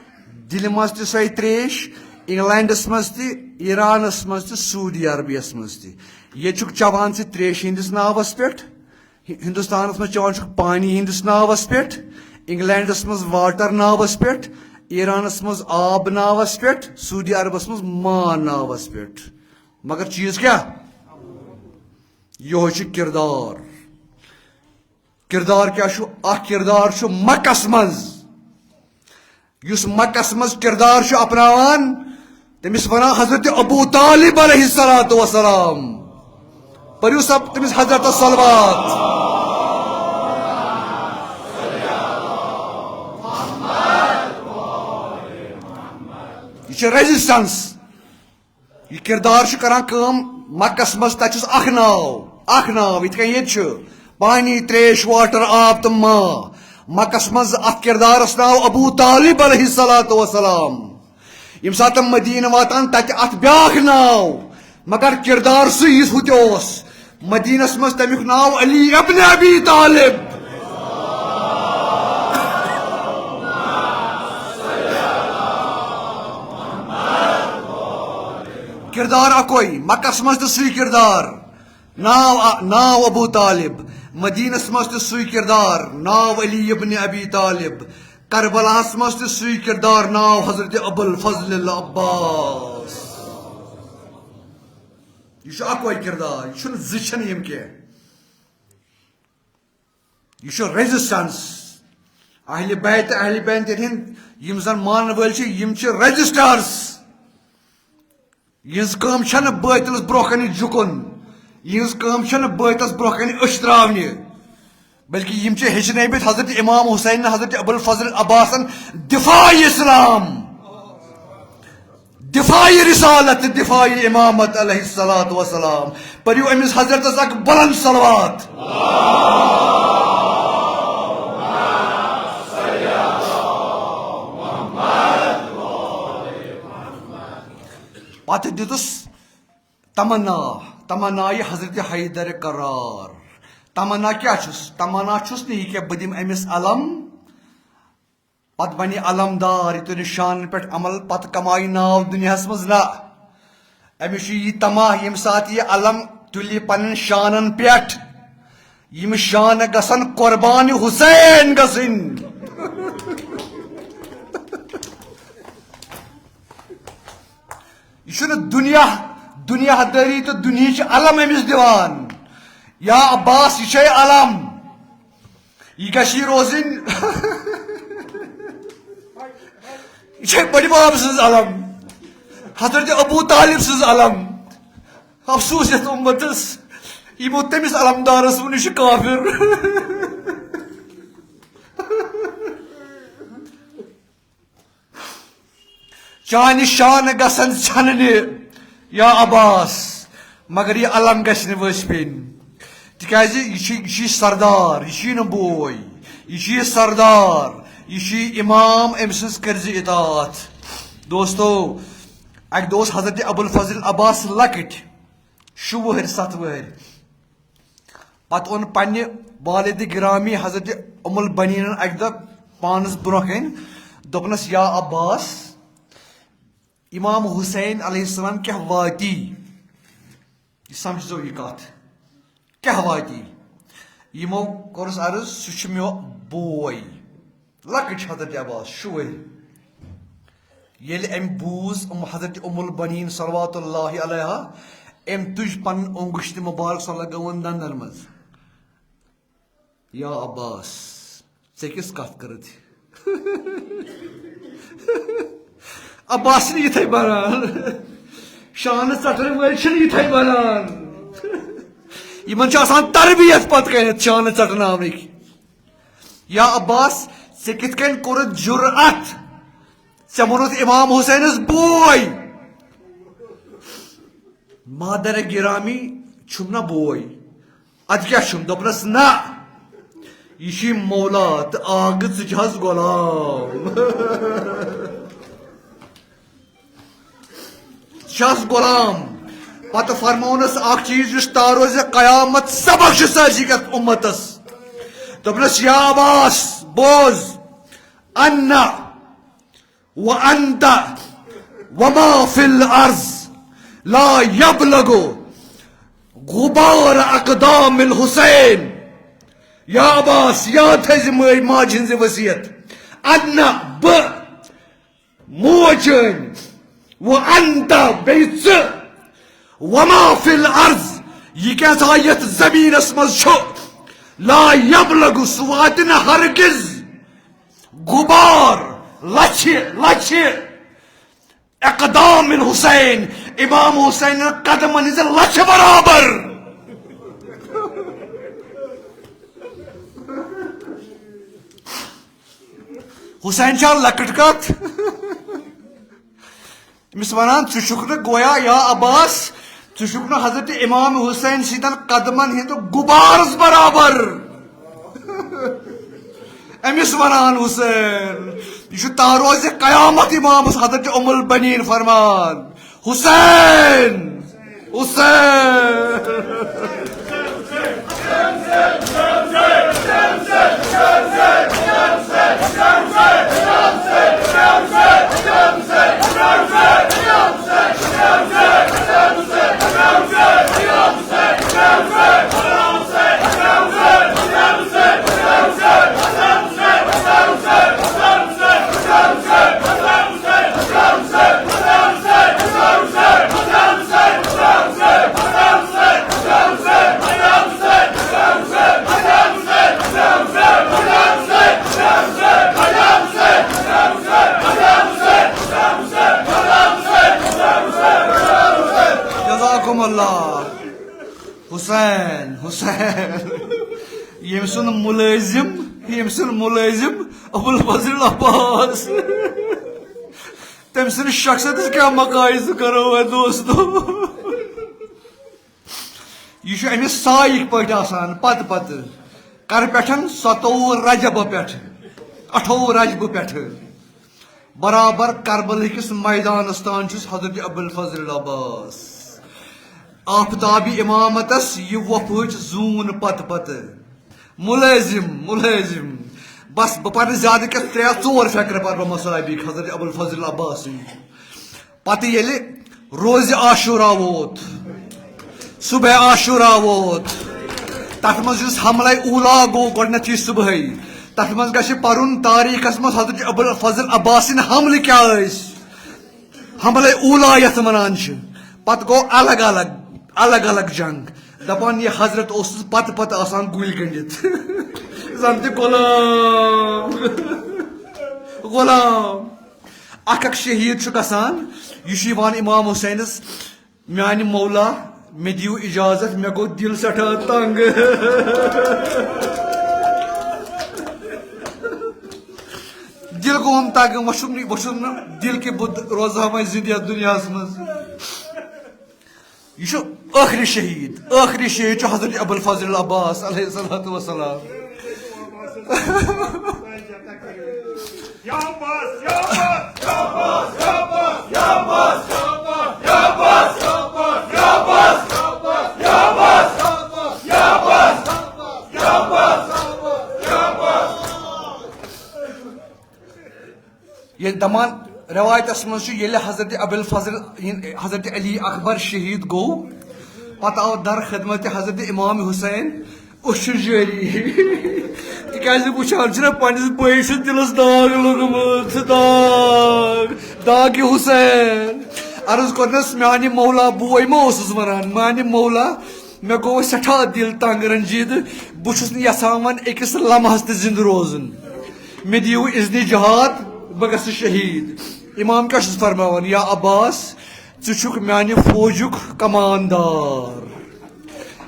دِلہِ منٛز تہِ سۄے ترٛیش، انگلینڈس منٛز تہِ، ایرانس منٛز تہِ، سعودی عربیس منٛز تہِ۔ ییٚتہِ چھُکھ چٮ۪وان ژٕ ترٛیشہِ ہٕنٛدِس ناوس پٮ۪ٹھ، ہِ-، ہندوستانس منٛز چٮ۪وان چھُکھ پانی ہٕنٛدِس ناوس پٮ۪ٹھ، انگلینڈس منٛز واٹر ناوس پٮ۪ٹھ، ایرانس منٛز آب ناوس پٮ۪ٹھ، سعودی عربس منٛز ما ناوس پٮ۪ٹھ۔ مگر چیٖز کیٛاہ؟ یِہوٚے چھُ کردار۔ کردار کیٛاہ چھُ؟ اکھ کردار چھُ مکس منٛز۔ یُس مکس منٛز کردار چھُ اپناوان، تٔمِس ونان حضرت ابو طالب علیہ الصلوۃ والسلام۔ پٔرِو سا تٔمِس حضرت صلوات۔ یہِ چھِ ریزسٹنس۔ یہِ کردار چھُ کران کٲم مکس منٛز، تتہِ چھُس اکھ ناو، اکھ ناو، یِتھ کٔنۍ ییٚتہِ چھُ پانی، تریش، واٹر، آب تہٕ ما۔ مکس منٛز اتھ کردارس ناو ابو طالب علیہ الصلوۃ والسلام۔ ییٚمہِ ساتہٕ تِم مدینہ واتان، تتہِ اتھ بیاکھ ناو، مگر کردار سُے یُس ہُتہِ اوس۔ مدینس منٛز تمیُک ناو علی ابن ابی طالب۔ کردار اکوے، مکس منٛز تہِ سُے کردار، ناو ا-، ناو ابو طالب۔ مدینس منٛز تہِ سُے کردار، ناو علی ابن ابی طالب۔ کربلاہس منٛز تہِ سُے کردار، ناو حضرت ابو الفضل العباس۔ یہِ چھُ اکوے کردار، یہِ چھُنہٕ زٕ، چھِنہٕ یِم کینٛہہ۔ یہِ چھُ ریزسٹنس۔ اہل بیت، اہل بیت ہٕنٛدۍ یِم زن مانن وٲلۍ چھِ، یِم چھِ ریزسٹرس۔ یِہٕنٛز کٲم چھَنہٕ بٲطلس برٛونٛہہ کنہِ جُکُن، یِہٕنٛز کٲم چھَنہٕ بٲطلس برٛونٛہہ کنہِ أچھ تراونہِ، بلکہِ یِم چھِ ہیٚچھنٲومٕتۍ حضرت امام حسین، حضرت ابو الفضل عباسن دفاع اسلام، دفاع رسالت، دفاع امامت علیہ الصلوۃ والسلام۔ پٔرِو أمِس حضرتس اکھ بلند صلوات۔ پتہٕ دِتُس تمنا، تمنا یہِ حضرت حیدر قرار۔ تمنا کیٛاہ چھُس؟ تمنا چھُس نہٕ یہِ کینٛہہ، بہٕ دِمہٕ أمِس علم، پتہٕ بنہِ علمدار، یہِ تُلہِ شانن پٮ۪ٹھ عمل، پتہٕ کمایہِ ناو دُنیاہس منٛز۔ نہ، أمِس چھُ یہِ طمع، ییٚمہِ ساتہٕ یہِ علم تُلہِ پننٮ۪ن شانن پٮ۪ٹھ، یِم شانہٕ گژھن قربان حسین گژھٕنۍ۔ یہِ چھُنہٕ دُنیا، دُنیا دٲری تہٕ دُنہِچ علم أمِس دِوان۔ یا عباس، یہِ چھے علم۔ یہِ گژھِ یہِ روزٕنۍ۔ یہِ چھے بٔڑِ بب سٕنٛز علم، حضرت ابو طالب سٕنٛز علم۔ افسوس یتھ امتس، یِمو تٔمِس علمدارس ووٚن، یہِ چھُ کافر۔ چانہِ شانہٕ گژھن ژھٮ۪ننہِ، یا عباس، مگر یہِ علم گژھِ نہٕ ؤسۍ پیٚنۍ۔ تِکیٛازِ یہِ چھُ، یہِ چھُ سردار، یہِ چھُے نہٕ بوے، یہِ چھُ یہِ سردار، یہِ چھُ یہِ امام، أمۍ سٕنٛز کٔرزِ اطاعت۔ دوستو، اکہِ دۄہ اوس حضرت ابوالفضل عباس لۄکٕٹۍ، شُوُہٕرۍ، ستہٕ وُہٕرۍ۔ پتہٕ اوٚن پننہِ والد گرامی حضرت ام البنینن اکہِ دۄہ پانس برونٛہہ کنہِ، دوٚپنس، یا عباس، امام حسین علیہ السلام کیٛاہ واتی؟ یہِ سمجھزیو یہِ کتھ، کیٛاہ واتی؟ یِمو کوٚرُس عرض، سُہ چھُ مےٚ بوے۔ لۄکٕٹۍ چھِ حضرت عباس، شُرۍ۔ ییٚلہِ أمۍ بوٗز، أم حضرت ام البنین صلوات اللہ علیہا، أمۍ تُج پنُن اوٚنٛگُج تہِ مُبارک، سۄ لگٲوٕن دندن منٛز۔ یا عباس، ژےٚ کِژھ کتھ کٔرٕتھ؟ عباس چھِنہٕ یِتھے بنان۔ شانہٕ ژٹن وٲلۍ چھِنہٕ یِتھے بنان۔ یِمن چھِ آسان تربیت پتہٕ کنٮ۪تھ شانہٕ ژٹناونٕکۍ۔ یا عباس، ژےٚ کِتھ کٔنۍ کوٚرُتھ جرأت؟ ژےٚ ووٚنُتھ امام حسینس بوے۔ مادر گرامی چھُم نہ بوے، ادٕ کیٛاہ چھُم؟ دوٚپنس، نہ، یہِ چھُے مولا تہٕ آگہٕ ژٕ چھَس غلام۔ چھَس غلام۔ پتہٕ فرموونس اکھ چیٖز یُس تا روزِ قیامت سبق چھُ سٲرسٕے یتھ امتس۔ دوٚپنس، یا عباس، بوز، انا وانت وما فی الارض لا یبلغ غبار اقدام الحسین۔ یا عباس، یاد تھٲیزِ مٲج ماجہِ ہٕنٛز یہِ وصیت۔ انا، بہٕ، موج چٲنۍ، وانت، بیٚیہِ ژٕ، وما فی الارض، یہِ کیٛاہ سا یتھ زمینس منٛز چھُ، لا یبلغ، سُہ واتہِ نہٕ ہرگز، غبار، لچھِ، لچھِ، اقدام الحسین، امام حسین قدمن ہٕنٛزِ لچھِ برابر۔ حسین چھا لۄکٕٹ کتھ؟ أمِس ونان، ژٕ چھُکھ نہٕ گویا یا عباس، ژٕ چھُکھ نہٕ حضرت امام حسین سٕنٛدٮ۪ن قدمن ہٕنٛدِ غبارس برابر۔ أمِس ونان حسین، یہِ چھُ تا روزِ قیامت امامس حضرت ام البنین فرمان، حسین، حسین۔ جزاکم اللہ۔ حسین، حسین، ییٚمۍ سُنٛد مُلٲزِم، ییٚمۍ سُنٛد مُلٲزِم ابوالفضل عباس، تٔمۍ سٕنٛدِس شخصیتس کیٛاہ مقایسہٕ کرو وۄنۍ دوستو؟ یہِ چھُ أمِس سایِکۍ پٲٹھۍ آسان پتہٕ پتہٕ، کرٕ پٮ۪ٹھن ستووُہ رجب پٮ۪ٹھ، اَٹھووُہ رجب پٮ۪ٹھٕ۔ برابر کربلہٕ کِس میدانس تام چھُس حضرت ابوالفضل عباس۔ آفتابِ امامتس یہِ وۄپھٕچ زوٗن پتہٕ پتہٕ۔ مُلٲزِم، مُلٲزِم۔ بس بہٕ پرٕ زیادٕ کینٛہہ، ترٛےٚ ژور فقرٕ پرٕ بہٕ مصابیح حضرت ابوالفضل عباسٕنۍ۔ پتہٕ ییٚلہِ روزِ عاشورا ووت، صبح عاشورا ووت، تتھ منٛز یُس حملے اولا گوٚو گۄڈٕنیتھٕے صبحٲے، تتھ منٛز گژھِ پرُن تاریخس منٛز حضرت ابوالفضل عباسٕنۍ حملہٕ کیٛاہ ٲسۍ، حملے اولا یتھ ونان چھِ۔ پتہٕ گوٚو الگ الگ، الگ الگ جنگ۔ دپان یہِ حضرت اوسُس پتہٕ پتہٕ آسان گُلۍ گٔنڈِتھ۔ زن تہِ غلام، غلام۔ اکھ اکھ شہید چھُ گژھان۔ یہِ چھُ یِوان امام حسینس، میانہِ مولا، مےٚ دِیِو اجازت، مےٚ گوٚو دِل سٮ۪ٹھاہ تنگ۔ دِل گوٚوُم تنگ، وۄنۍ چھُم نہٕ، وۄنۍ چھُم نہٕ دِل کہِ بہٕ روزٕ ہا وۄنۍ زِندٕ یتھ دُنیاہس منٛز۔ یہِ چھُ ٲخری شہید، ٲخری شہید چھُ حضرت ابوالفضل العباس علیہ الصلوۃ والسلام۔ ییٚلہِ دَپان، رٮ۪وایتَس منٛز چھُ، ییٚلہِ حضرت ابوالفضل، حضرت علی اکبر شہید گوٚو، پتہٕ آو در خدمت حضرت امام حسین۔ أچھ چھِ جٲری۔ تِکیٛازِ وٕچھان چھِنہ پنٛنِس بٲیِس چھُ دِلَس داغ لوٚگمُت، داغ، داغ حسین۔ عرض کوٚرنَس، میٛانہِ مولا، بوے ما اوسُس وَنان، میٛانہِ مولا، مےٚ گوٚو سٮ۪ٹھاہ دِل تنگ رنجیدٕ۔ بہٕ چھُس نہٕ یژھان وۄنۍ أکِس لمحس تہِ زِندٕ روزُن۔ مےٚ دِیِو اذنِ جہاد، بہٕ گژھٕ شہید۔ امام کیٛاہ چھُس فرماوان؟ یا عباس، ژٕ چھُکھ میانہِ فوجُک کماندار۔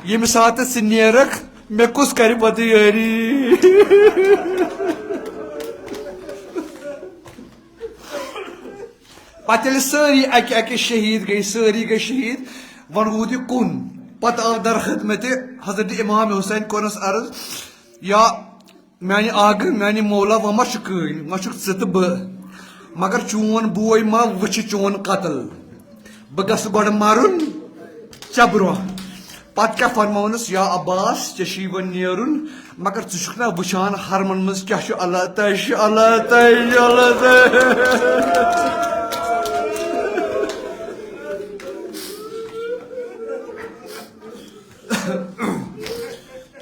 ییٚمہِ ساتہٕ ژٕ نیرکھ، مےٚ کُس کرِ پتہٕ یٲری؟ پتہٕ ییٚلہِ سٲری اکہِ اکہِ شہید گٔے، سٲری گٔے شہید، وۄنۍ روٗد یہِ کُن۔ پتہٕ آو در خدمت حضرت امام حسین، کوٚرنس عرض، یا میانہِ آقا، میانہِ مولا، وۄنۍ ما چھُ کٕہٕنۍ، وۄنۍ چھُکھ ژٕ تہٕ بہٕ، مگر چون بوے ما وٕچھِ چون قتل؟ بہٕ گژھٕ گۄڈٕ مرُن ژےٚ برونٛہہ۔ پتہٕ کیٛاہ فرموونَس؟ یا عباس، ژےٚ چھُے وۄنۍ نیرُن، مگر ژٕ چھُکھ نہ وٕچھان حرمن منٛز کیٛاہ چھُ؟ اللہ تعالیٰ چھُ، اللہ تعالیٰ چھُ، اللہ تعالیٰ۔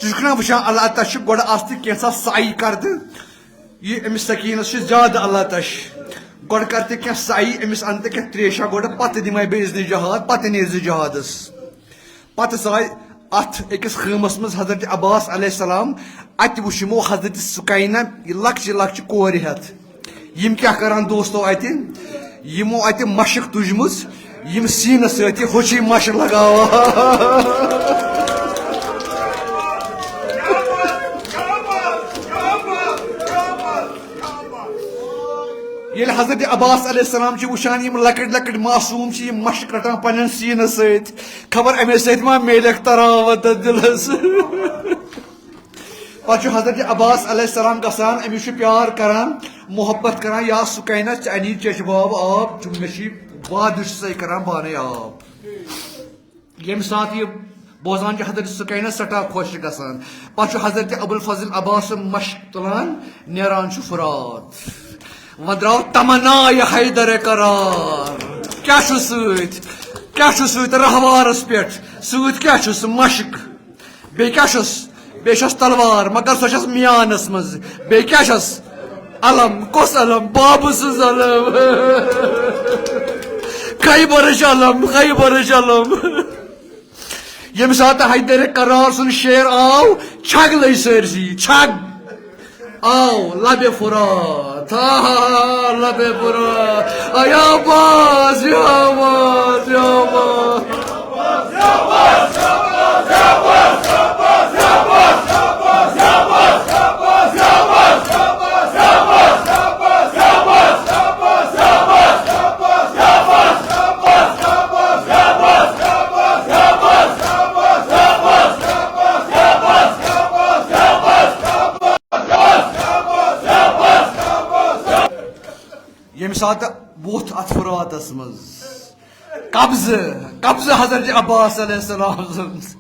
ژٕ چھُکھ نہ وٕچھان، اللہ تعالیٰ چھُ گۄڈٕ آستہٕ کینٛژھا سعی کر تہٕ یہِ أمِس سکیٖنَس چھُ زیادٕ اللہ تعالیٰ چھُ۔ گۄڈٕ کر تہٕ کینٛہہ سعی، أمِس اَن تہٕ کینٛہہ تریشا گۄڈٕ، پتہٕ دِمے بہٕ اذنِ جہاد، پتہٕ نیرِ زِ جہادس۔ پتہٕ ژاے اتھ أکِس خۭمس منٛز حضرت عباس علیہ السلام۔ اتہِ وُچھ یِمو حضرت سکینہ، یہِ لۄکچہِ لۄکچہِ کورِ ہٮ۪تھ۔ یِم کیٛاہ کران دوستو اتہِ؟ یِمو اتہِ مشق تُجمٕژ، یِم سیٖنس سۭتۍ ہوٚچھٕے مشق لگاوان۔ ییٚلہِ حضرت عباس علیہ السلام چھِ وٕچھان، یِم لۄکٕٹۍ لۄکٕٹۍ معصوٗم چھِ، یِم مشق رٹان پننٮ۪ن سیٖنس سۭتۍ، خبر امے سۭتۍ ما میلٮ۪کھ تراوت تتھ دِلس۔ پتہٕ چھُ حضرت عباس علیہ السلام گژھان، أمِس چھُ پیار کران، محبت کران، یا سکینہ، ژےٚ اَنی چیٚچھ باب آب، چُم مےٚ چھُ وعدٕ چھُ سَے کران، بہٕ اَنَے آب۔ ییٚمہِ ساتہٕ یہِ بوزان چھُ حضرت سکینہ، سٮ۪ٹھاہ خۄش چھِ گژھان۔ پتہٕ چھُ حضرت ابوالفضل عباس مشق تُلان، نیران چھُ فرات۔ وۄنۍ درٛاو تمنا یہِ حیدر قرار۔ کیٛاہ چھُ سۭتۍ؟ کیٛاہ چھُ سۭتۍ رہوارس پٮ۪ٹھ؟ سۭتۍ کیٛاہ چھُس؟ مشق۔ بیٚیہِ کیٛاہ چھُس؟ بیٚیہِ چھَس تلوار، مگر سۄ چھَس میانَس منٛز۔ بیٚیہِ کیٛاہ چھَس؟ علم۔ کۄس علم؟ بابہٕ سٕنٛز علم۔ خیبرٕچ علم، خیبرٕچ علم۔ ییٚمہِ ساتہٕ حیدر قرار سُنٛد شیر آو، چھگ لٔج سٲرسٕے، چھگ۔ آو لبِ فرات، ہا ہا ہا، لبِ فرات۔ آ، یا عباس، یا عباس، یا عباس۔ ییٚمہِ ساتہٕ ووٚتھ اَتھ فراتَس منٛز، قبضہٕ، قبضہٕ حضرت عباس علیہ السلام سٕنٛز۔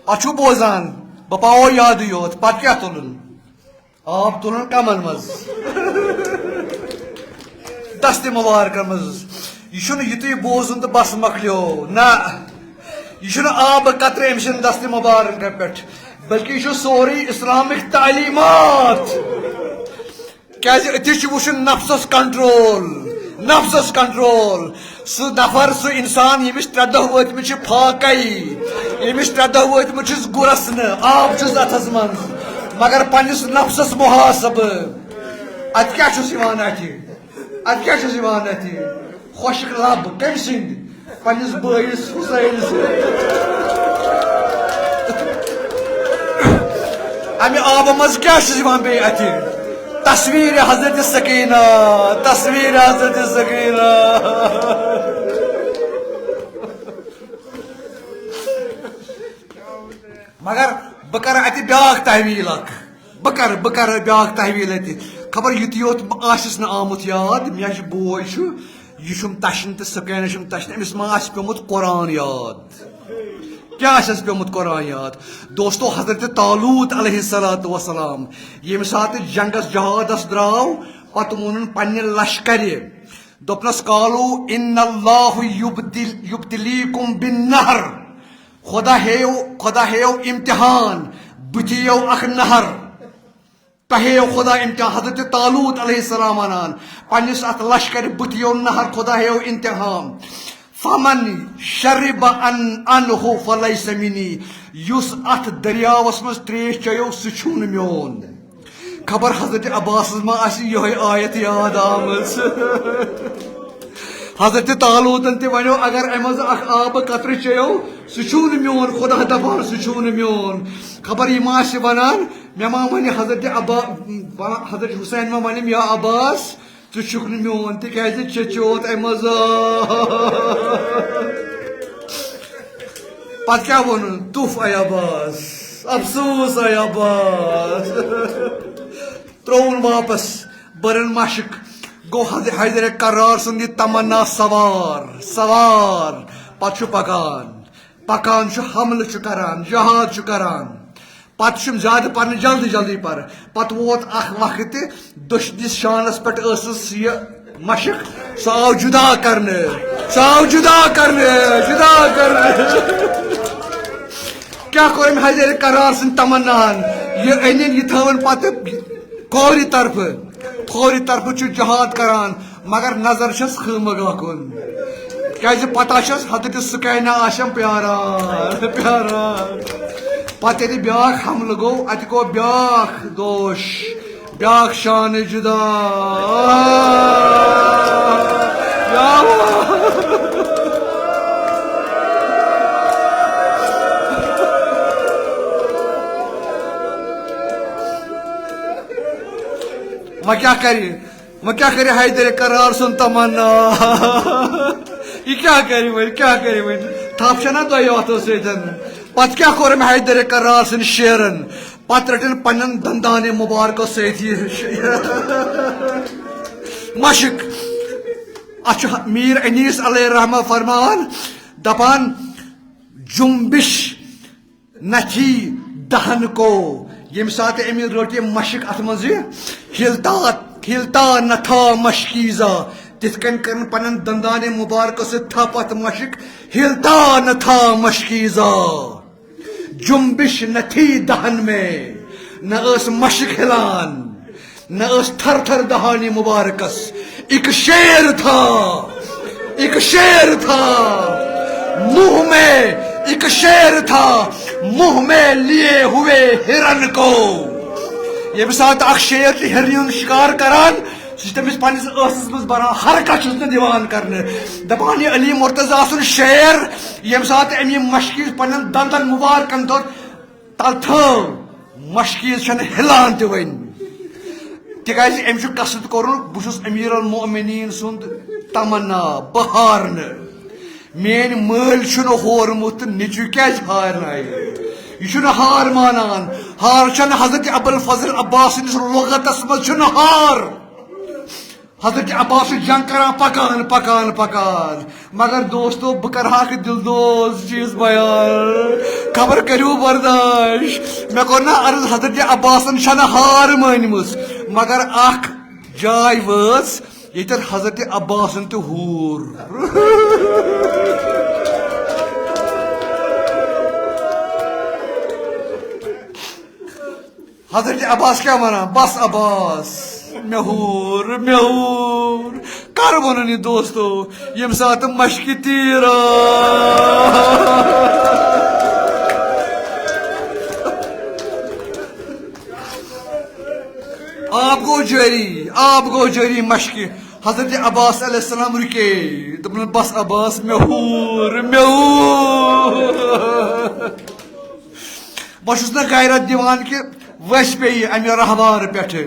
پَتہٕ چھُو بوزان، بہٕ پاوو یادٕے یوت، پَتہٕ کیٛاہ تُلُن؟ آب تُلُن کمن منٛز؟ دستِ مبارکن منٛز۔ یہِ چھُنہٕ یُتُے بوزُن تہٕ بس مۄکلیو۔ نہ، یہِ چھُنہٕ آبہٕ قطرٕ أمۍ سٕنٛدِ دستِ مبارکہٕ پٮ۪ٹھ، بلکہِ یہِ چھُ سورُے اسلامٕکۍ تعلیٖمات۔ کیٛازِ أتی چھُ وٕچھُن نفسس کنٹرول، نفسس کنٹرول۔ سُہ نفر، سُہ انسان، ییٚمِس ترٛےٚ دۄہ وٲتمٕتۍ چھِ فاقے، ییٚمِس ترٛےٚ دۄہ وٲتمٕتۍ چھِس گُرس نہٕ، آب چھُس اتھس منٛز، مگر پننِس نفسس محاسبہٕ۔ اتہِ کیٛاہ چھُس یِوان اتھِ؟ اتہِ کیٛاہ چھُس یِوان اتہِ؟ خۄشٕک لب کٔمۍ سٕنٛدۍ؟ پننِس بٲیِس حُسینَس۔ امہِ آبہٕ منٛز کیٛاہ چھُس یِوان بیٚیہِ اتہِ؟ تصویٖرِ حضرت سکینہ، تصویٖرِ حضرت سکینہ۔ مگر بہٕ کرٕ اتہِ بیٛاکھ تحویٖل اکھ۔ بہٕ کرٕ، بہٕ کرٕ بیٛاکھ تحویٖل اتہِ۔ خبر یُتُے یوت آسٮ۪س نہٕ آمُت یاد، مےٚ چھُ بوے چھُ، یہِ چھُم تَشنہٕ تہٕ سُکینہ چھُم تَشنہٕ، أمِس ما آسہِ پیوٚمُت قرآن یاد؟ کیٛاہ آسٮ۪س پیوٚمُت قرآن یاد؟ دوستو، حضرت طالوت علیہ الصلوۃ والسلام ییٚمہِ ساتہٕ جنگس جہادس درٛاو، پتہٕ ووٚنُن پننہِ لشکرِ، دوٚپنس، "قالوا ان اللہ یبتل-، یبتلیکم بالنہر"، خدا ہیو، خدا ہیو امتحان، بہٕ تہِ یو اکھ نہر۔ تۄہہِ ہیو خدا امتحان، حضرت طالوت علیہ السلام ونان پننِس اتھ لشکرِ، بہٕ تہِ یو نہر، خدا ہیو امتحان۔ "فمن شرب ان-، انہ فلیس منی"، یُس اتھ دٔریاوس منٛز تریش چیو، سُہ چھُنہٕ میون۔ خبر حضرت عباسس ما آسہِ یِہوٚے آیت یاد آمٕژ۔ حضرت طالوتن تہِ ونیو، اگر امہِ منٛز اکھ آبہٕ قطرٕ چیو، سُہ چھُنہٕ میون، خدا دپان سُہ چھُنہٕ میون۔ خبر یہِ ما آسہِ ونان، مےٚ ما ونہِ حضرت عبا-، حضرت حسین ما ونٮ۪م، یا عباس، ژٕ چھُکھ نہٕ میون، تِکیازِ ژےٚ چیوتھ امہِ منٛز۔ پتہٕ کیٛاہ ووٚنُن؟ تُف اے عباس، افسوس اے عباس۔ ترٛووُن واپس، بٔرٕن مشک۔ گوٚو حض-، حیدر کرار سُنٛد یہِ تمنا سوار، سوار۔ پتہٕ چھُ پکان، پکان چھُ، حملہٕ چھُ کران، جہاد چھُ کران۔ پتہٕ چھُم زیادٕ پرنہٕ، جلدی جلدی پر۔ پتہٕ ووت اکھ وقت تہِ، دٔچھنِس شانس پٮ۪ٹھ ٲسٕس یہِ مشک، سُہ آو جدا کرنہٕ، سُہ آو جدا کرنہٕ، جدا کرنہٕ۔ کیٛاہ کوٚر أمۍ حیدر کرار سٕنٛدۍ تمناہن؟ یہِ أنِن، یہِ تھٲوٕن پتہٕ کھورِ طرفہٕ، کھورِ طرفہٕ چھُ جہاد کران، مگر نظر چھس خیمہ گاہ کُن۔ کیازِ پتہ چھس حضرت سکینہ آسم پیاران، پیاران۔ پتہٕ ییٚلہِ بیاکھ حملہٕ گوٚو، اتہِ گوٚو بیاکھ دوش، بیاکھ شان جدا۔ یا اللہ۔ وۄنۍ کیٛاہ کرِ؟ وۄنۍ کیٛاہ کرِ حیدر کرار سُنٛد تمنا؟ یہِ کیٛاہ کرِ وۄنۍ؟ کیٛاہ کرِ وۄنۍ؟ تھپھ چھےٚ نا تۄہہِ اَتھو سۭتۍ؟ پتہٕ کیٛاہ کوٚر أمۍ حیدر کرار سٕنٛدۍ شیرن؟ پتہٕ رٔٹِن پننٮ۪ن دندانِ مبارکو سۭتۍ یہِ مشک۔ اتھ چھُ میٖر انیٖس علیہ الرحمہ فرماوان، دپان، جنبش نتھی دہن کو، ییٚمہِ ساتہٕ أمۍ رٔٹ یہِ مشک اتھ منٛز یہِ، ہلتا، ہلتا نتھا مشکیزا، تِتھ کٔنۍ کٔرٕن پننٮ۪ن دندانِ مبارکو سۭتۍ تھپھ اتھ مشک، ہلتا نتھا مشکیزا۔ جنبش نتھی دہن میں، نہ ٲس مشک ہلان۔ نہ ٲس تھر تھر دہانی مبارکس، ایک شیر تھا، ایک شیر تھا، منہ میں، ایک شیر تھا، منہ میں لیے ہوئے ہرن کو۔ ییٚمہِ ساتہٕ اکھ شیر چھُ ہرنہِ ہُنٛد شِکار کران، سُہ چھُ تٔمِس پننِس ٲسس منٛز بران، ہر کانٛہہ چھُس نہٕ دِوان کرنہٕ۔ دپان، یہِ علی مرتضیٰ سُنٛد شیر، ییٚمہِ ساتہٕ أمۍ یہِ مشکہِ پننٮ۪ن دندن مبارکن دوٚر، تل تھٲو، مشکیز چھنہٕ ہلان تہِ وۄنۍ۔ تِکیازِ أمۍ چھُ قصد کوٚرمُت، بہٕ چھُس امیر المؤمنین سُنٛد تمنا، بہٕ ہارٕ نہٕ۔ میٲنۍ مٲلۍ چھُنہٕ ہورمُت تہٕ نیٚچوۍ کیازِ ہارنایہِ؟ یہِ چھُنہٕ ہار مانان۔ ہار چھنہٕ حضرت ابوالفضل عباس سٕنٛدِس لغتس منٛز چھُنہٕ ہار۔ حضرت عباس چھُ جنگ کران، پکان، پکان، پکان۔ مگر دوستو، بہٕ کرٕ ہا اکھ دل دوز چیٖز بیان۔ خبر کٔرِو برداش۔ مےٚ کوٚر نہ عرض، حضرت عباسن چھنہٕ ہار مٲنمٕژ، مگر اکھ جاے وٲژ، ییٚتٮ۪تھ حضرت عباسن تہِ ہوٗر۔ حضرت عباس کیٛاہ ونان؟ بس عباس، مےٚ ہوٗر، مےٚ ہوٗر۔ کر ووٚنُن یہِ دوستو؟ ییٚمہِ ساتہٕ مشکہِ تیٖر آو۔ آب گوٚو جٲری، آب گوٚو جٲری مشکہِ۔ حضرت عباس علیہ السلام رُکے، دوٚپُن، "بس عباس، مےٚ ہوٗر، مےٚ ہوٗر۔" بہٕ چھُس نہٕ غیرت دِوان کہِ وَسہِ پیٚیہِ اَمہِ رہوارٕ پٮ۪ٹھٕ۔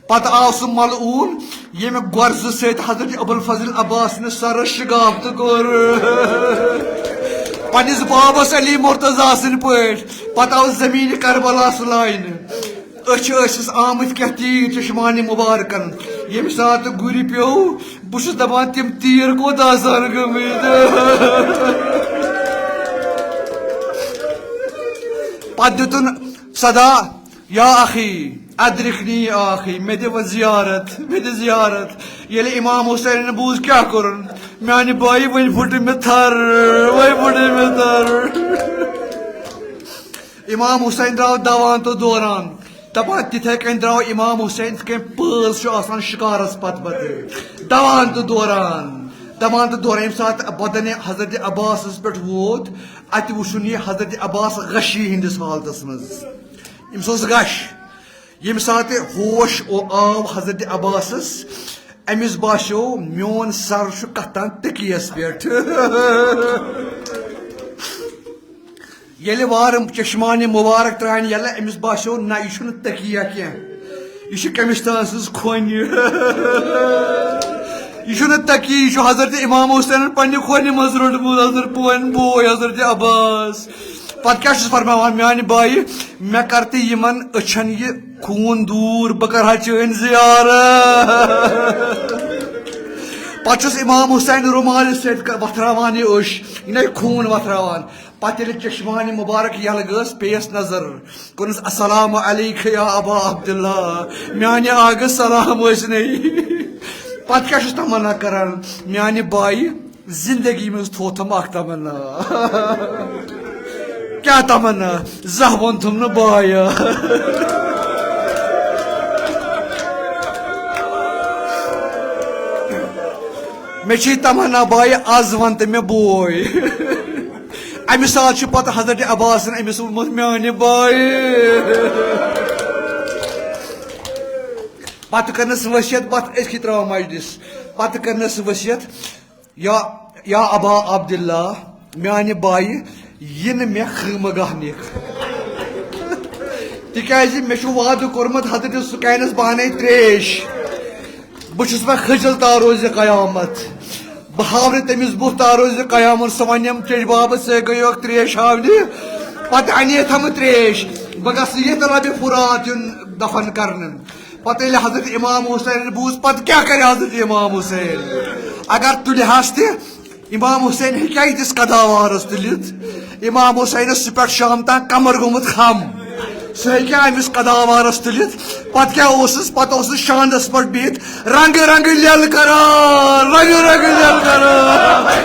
پتہٕ آو سُہ ملعوٗن، ییٚمہِ گۄرزٕ سۭتۍ حضرت ابوالفضل عباس سٕنٛدِس سرس شِگاف تہٕ کوٚر۔ پننِس بابس علی مرتضیٰ سٕنٛدۍ پٲٹھۍ۔ پتہٕ آو زمین کربلاہس لاینہٕ۔ أسۍ چھِ ٲسِس آمٕتۍ کینٛہہ تیٖر چشمانہِ مُبارکن۔ ییٚمہِ ساتہٕ گُرِ پیوٚو، بہٕ چھُس دپان، تِم تیٖر کوٚت آسان گٔمٕتۍ؟ پتہٕ دیُتُن صدا، "یا اخی، ادرکنی یا اخی، مےٚ دِ وۄنۍ زیارت، مےٚ دِ زیارت۔" ییٚلہِ امام حسینن بوٗز، کیٛاہ کوٚرُن؟ "میانہِ بایہِ، وۄنۍ پھُٹہِ مےٚ تھر، وۄنۍ پھُٹہِ مےٚ تھر۔" امام حسین درٛاو دوان تہٕ دوران۔ دپان، تِتھے کٔنۍ درٛاو امام حسین، یِتھ کٔنۍ پٲژ چھُ آسان شِکارس پتہٕ پتہٕ۔ دوان تہٕ دوران، دوان تہٕ دوران، ییٚمہِ ساتہٕ بدنِ حضرت عباسس پٮ۪ٹھ ووت، اتہِ وُچھُن یہِ حضرت عباس غشی ہٕنٛدِس حالتس منٛز۔ أمِس اوس غش۔ ییٚمہِ ساتہٕ ہوش او-، آو حضرت عباسس، أمِس باسیو، میون سر چھُ کتھ تام تٔکیَس پٮ۪ٹھ۔ ییٚلہِ وارٕ چشمانہِ مُبارک ترٛاونہِ یَلہٕ، أمِس باسیو، نہ، یہِ چھُنہٕ تٔکیہ کینٛہہ، یہِ چھُ کٔمِس تام سٕنٛز کھۄنہِ۔ یہِ چھُنہٕ تٔکیہ، یہِ چھُ حضرت امام حسینن پننہِ کھۄنہِ منٛز روٚٹمُت، حضرت پون بوے حضرت عباس۔ پتہٕ کیٛاہ چھُس فرماوان، میانہِ بایہِ، مےٚ کر تہِ یِمن أچھن یہِ خوٗن دوٗر، بہٕ کرٕ ہا چٲنۍ زیارت۔ پتہٕ چھُس امام حسین رومالہِ سۭتۍ ک-، وۄتھراوان یہِ أچھ، یہِ نے خوٗن وۄتھراوان۔ پتہٕ ییٚلہِ چشمانہِ مُبارک یَلہٕ گٔژھ، پیٚیَس نظر، کوٚرنَس، "السلام علیک یا ابا عبداللہ، میانہِ آگہٕ سلام ٲسۍ نے۔" پتہٕ کیٛاہ چھُس تمنا کران، میانہِ بایہِ، زندگی منٛز تھوٚو تھم اکھ تمنا۔ کیٛاہ تمنا؟ زانٛہہ ووٚن تھم نہٕ بایہِ۔ مےٚ چھِ تمنا بایہِ، از ون تہٕ مےٚ بوے۔ امہِ ساتہٕ چھُ پتہٕ حضرت عباسن أمِس ووٚنمُت، میانہِ بایہِ۔ پتہٕ کٔرنَس ؤسیت، پتہٕ أتھی ترٛاو مجلس۔ پتہٕ کٔرنَس ؤسیت، یا، یا ابا عبداللہ، میانہِ بایہِ، یہِ نہٕ مےٚ خیمہٕ گاہ نِکھ۔ تِکیازِ مےٚ چھُ وعدٕ کوٚرمُت حضرت سُکینس، بہٕ اَنے تریش۔ بہٕ چھُس وۄنۍ خٔجل تا روزِ قیامت۔ بہٕ ہاوٕ نہٕ تٔمِس بُتھ تا روزِ قیامت۔ سُہ وَنٮ۪م، چیٚچ بابہٕ، ژٕ گٔیوکھ تریش ہاونہِ۔ پتہٕ اَنے تھمہٕ تریش۔ بہٕ گژھٕ ییٚتہِ لبہِ فرات یُن دفن کرنہٕ۔ پتہٕ ییٚلہِ حضرت امام حسینن بوٗز، پتہٕ کیٛاہ کرِ حضرت امام حسین؟ اگر تُلہِ ہس تہِ، امام حسین ہیٚکیٛاہ ییٖتِس قداوارس تُلِتھ؟ امام حسینس چھُ پٮ۪ٹھ شام تام کمر گوٚمُت خم۔ سُہ ہیٚکیٛاہ أمِس قداوارس تُلِتھ؟ پتہٕ کیٛاہ اوسُس؟ پتہٕ اوسُس شانٛدس پٮ۪ٹھ بِہِتھ، رنگہٕ رنگہٕ لیلہٕ کران، رنگہٕ رنگہٕ لیلہٕ کران۔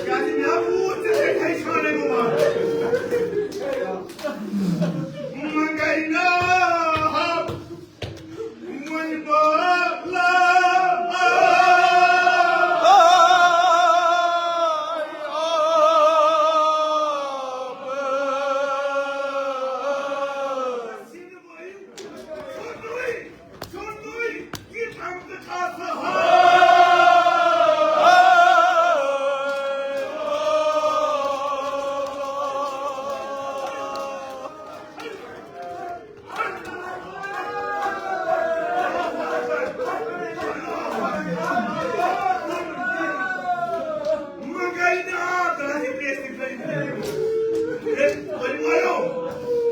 کیٛازِ مےٚ ووت ژےٚ سۭتۍ ہیٚچھان مےٚ ووت۔ مگر نہ ہا، وۄنۍ بالا۔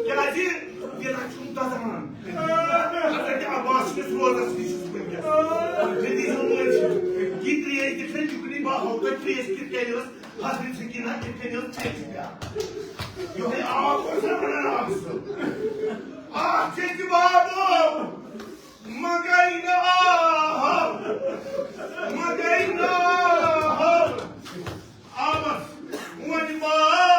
کیٛازِ؟ یہِ نہ چھُم دَزان۔ حضرت عباس کِس روزس نِش چھُس وٕنکیٚس۔ مےٚ دیٖزیو مٲفی۔ یہِ ترٛیش دِژ مےٚ جُگنی، بہٕ ہاوٕ تۄہہِ ترٛیش کِتھ کٔنۍ ٲس۔ حضرت سکینہ کِتھ کٔنۍ ٲس ترٛیش پٮ۪وان۔ یِہوٚے آب اوس نہ وَنان آب سُہ۔ اَتھ چھِ أسۍ آب آب۔ مگر نہ آب۔ مگر نہ آب۔ آبس وۄنۍ بالا۔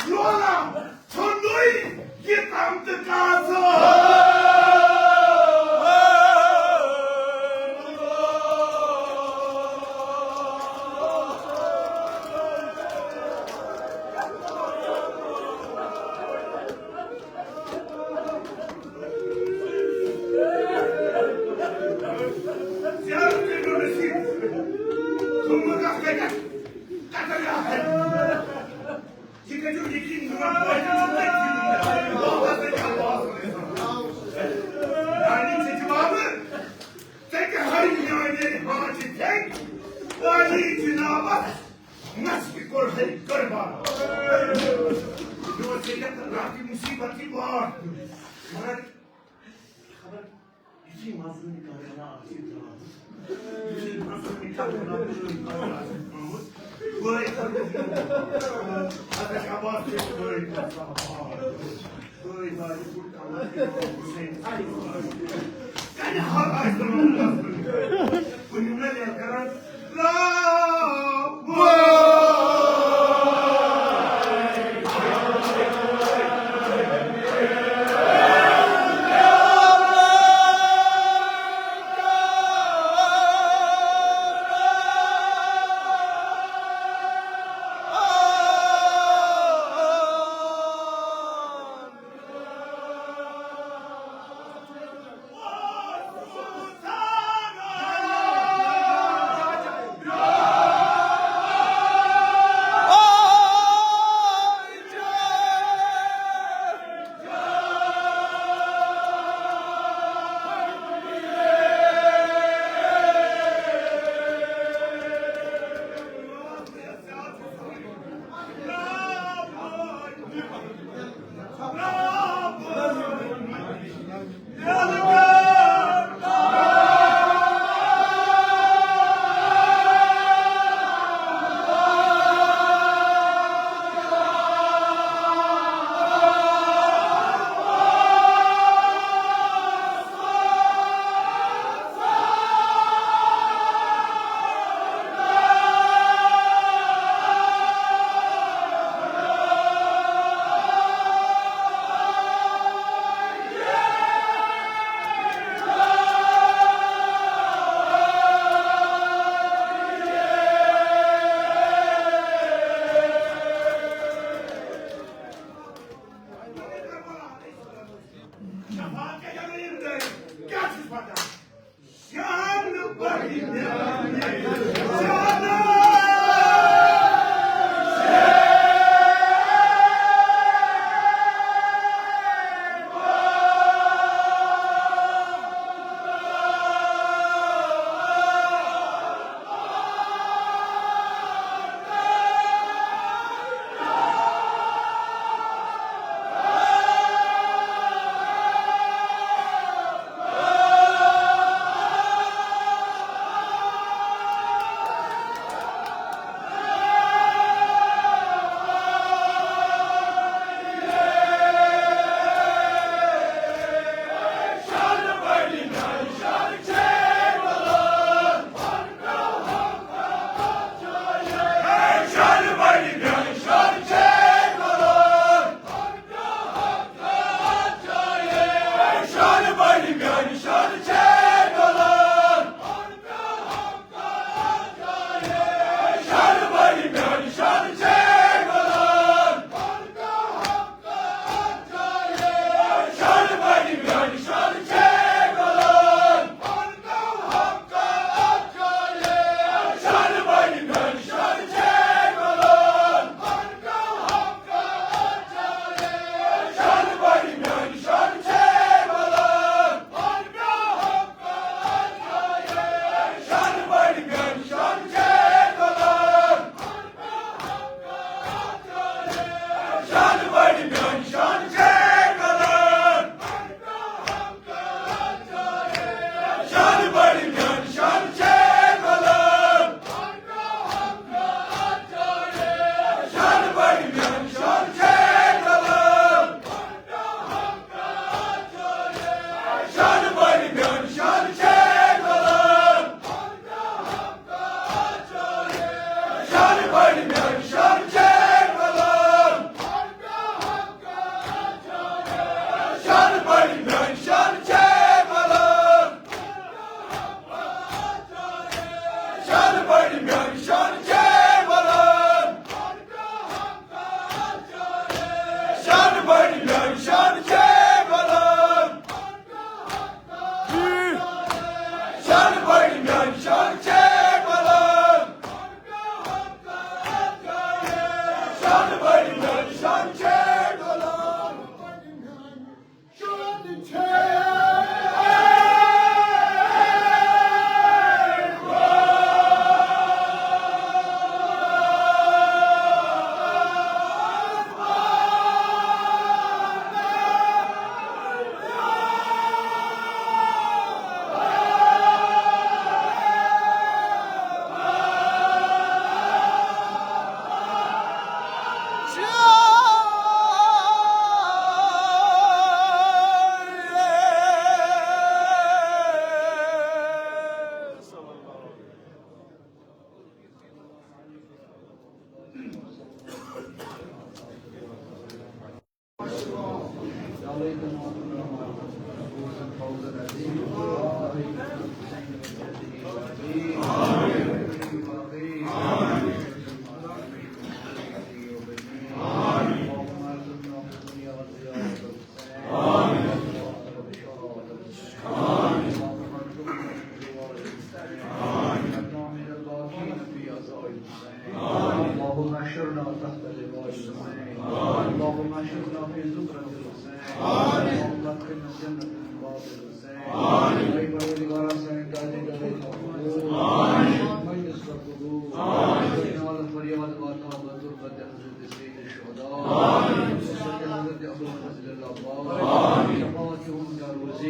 لولہ۔ ژھوٚنُے یہِ تام تہٕ کاسہٕ۔ زیارت کٔرِو نصیب۔ ژھوٚنمُت اَتھ کَتٮ۪تھ؟ کَتٮ۪تھ اَتھ؟ یہِ کٔرِو یقین، میون بوے چھُ تٔتھی وٕنکیٚس۔ بابا تہٕ کیٛاہ بابا؟ میانہِ چھِ جوابہٕ، ژےٚ تہِ ہاے میانہِ ہاں چھِ تھٮ۪نۍ، پانی جنابس، مس تہِ کوٚر ہے گڑبڑ۔ مےٚ اوس ییٚتٮ۪تھ راتھ یہِ مُصیبت یہِ واٹھ دیُن۔ مگر خبر یُتھُے مظلوم کانٛہہ آسہِ درٛامُت، یُتھُے مظلوم کانٛہہ آسہِ درٛامُت، گوٚو أسۍ کَرو یہِ۔ اگر شاباش چھِ، گوٚو أسۍ کَرو۔ گوٚو أسۍ کَرو۔ حسین۔ کَنہِ ہر آسہِ درٛامُت مظلوم۔ کُنہِ نہ لیکھ کَران۔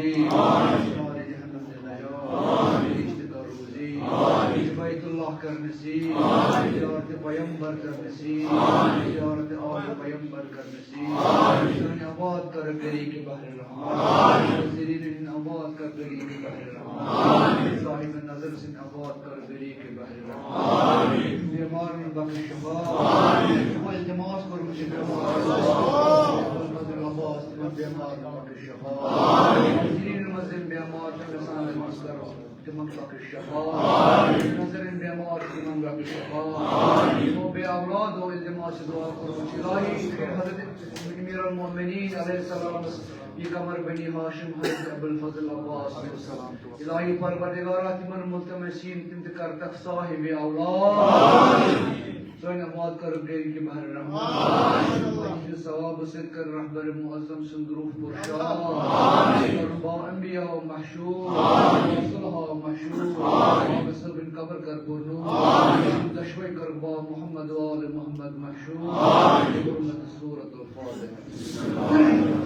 نار جہنم دِ نجات، بہشت کر روزی، بیت اللہ کر نصیب، زیارت پیمبر کر نصیب، زیارت آل پیمبر کر نصیب۔ سانہِ آباد کر گری کے بحر رحمت، زیرین آباد کر گری کے بحر رحمت، صاحب نظر سن آباد کر گری کے بحر رحمت۔ بیمارن بخش شفا، التماس کرو چھ بیمار، فضل عباس تمن بیمارن بخش شفا۔ زیرین مزن بیمار تمن سان مستر تمن بخش شفا۔ نظرن بیمار تمن بخش شفا۔ یمو بے اولاد و التماس دعا کرو چھ الہی، حضرت امیر المؤمنین علیہ السلام، یہ قمر بنی ہاشم حضرت ابو الفضل عباس علیہ السلام۔ الہی پروردگارا، تمن ملتمسین تم تہ کرتکھ صاحب اولاد۔ سٲنۍ آباد کر گرِ کہ بحر رحمت۔ مجلس ثواب سۭتۍ کر رہبر معظم سُنٛد روح پُرشاد۔ کر با انبیاء محشور، صلحاء محشور۔ بابا صٲبن قبر کر پُرنور۔ دشوے کر با محمد و آل محمد محشور۔ حرمت سورة الفاتحة۔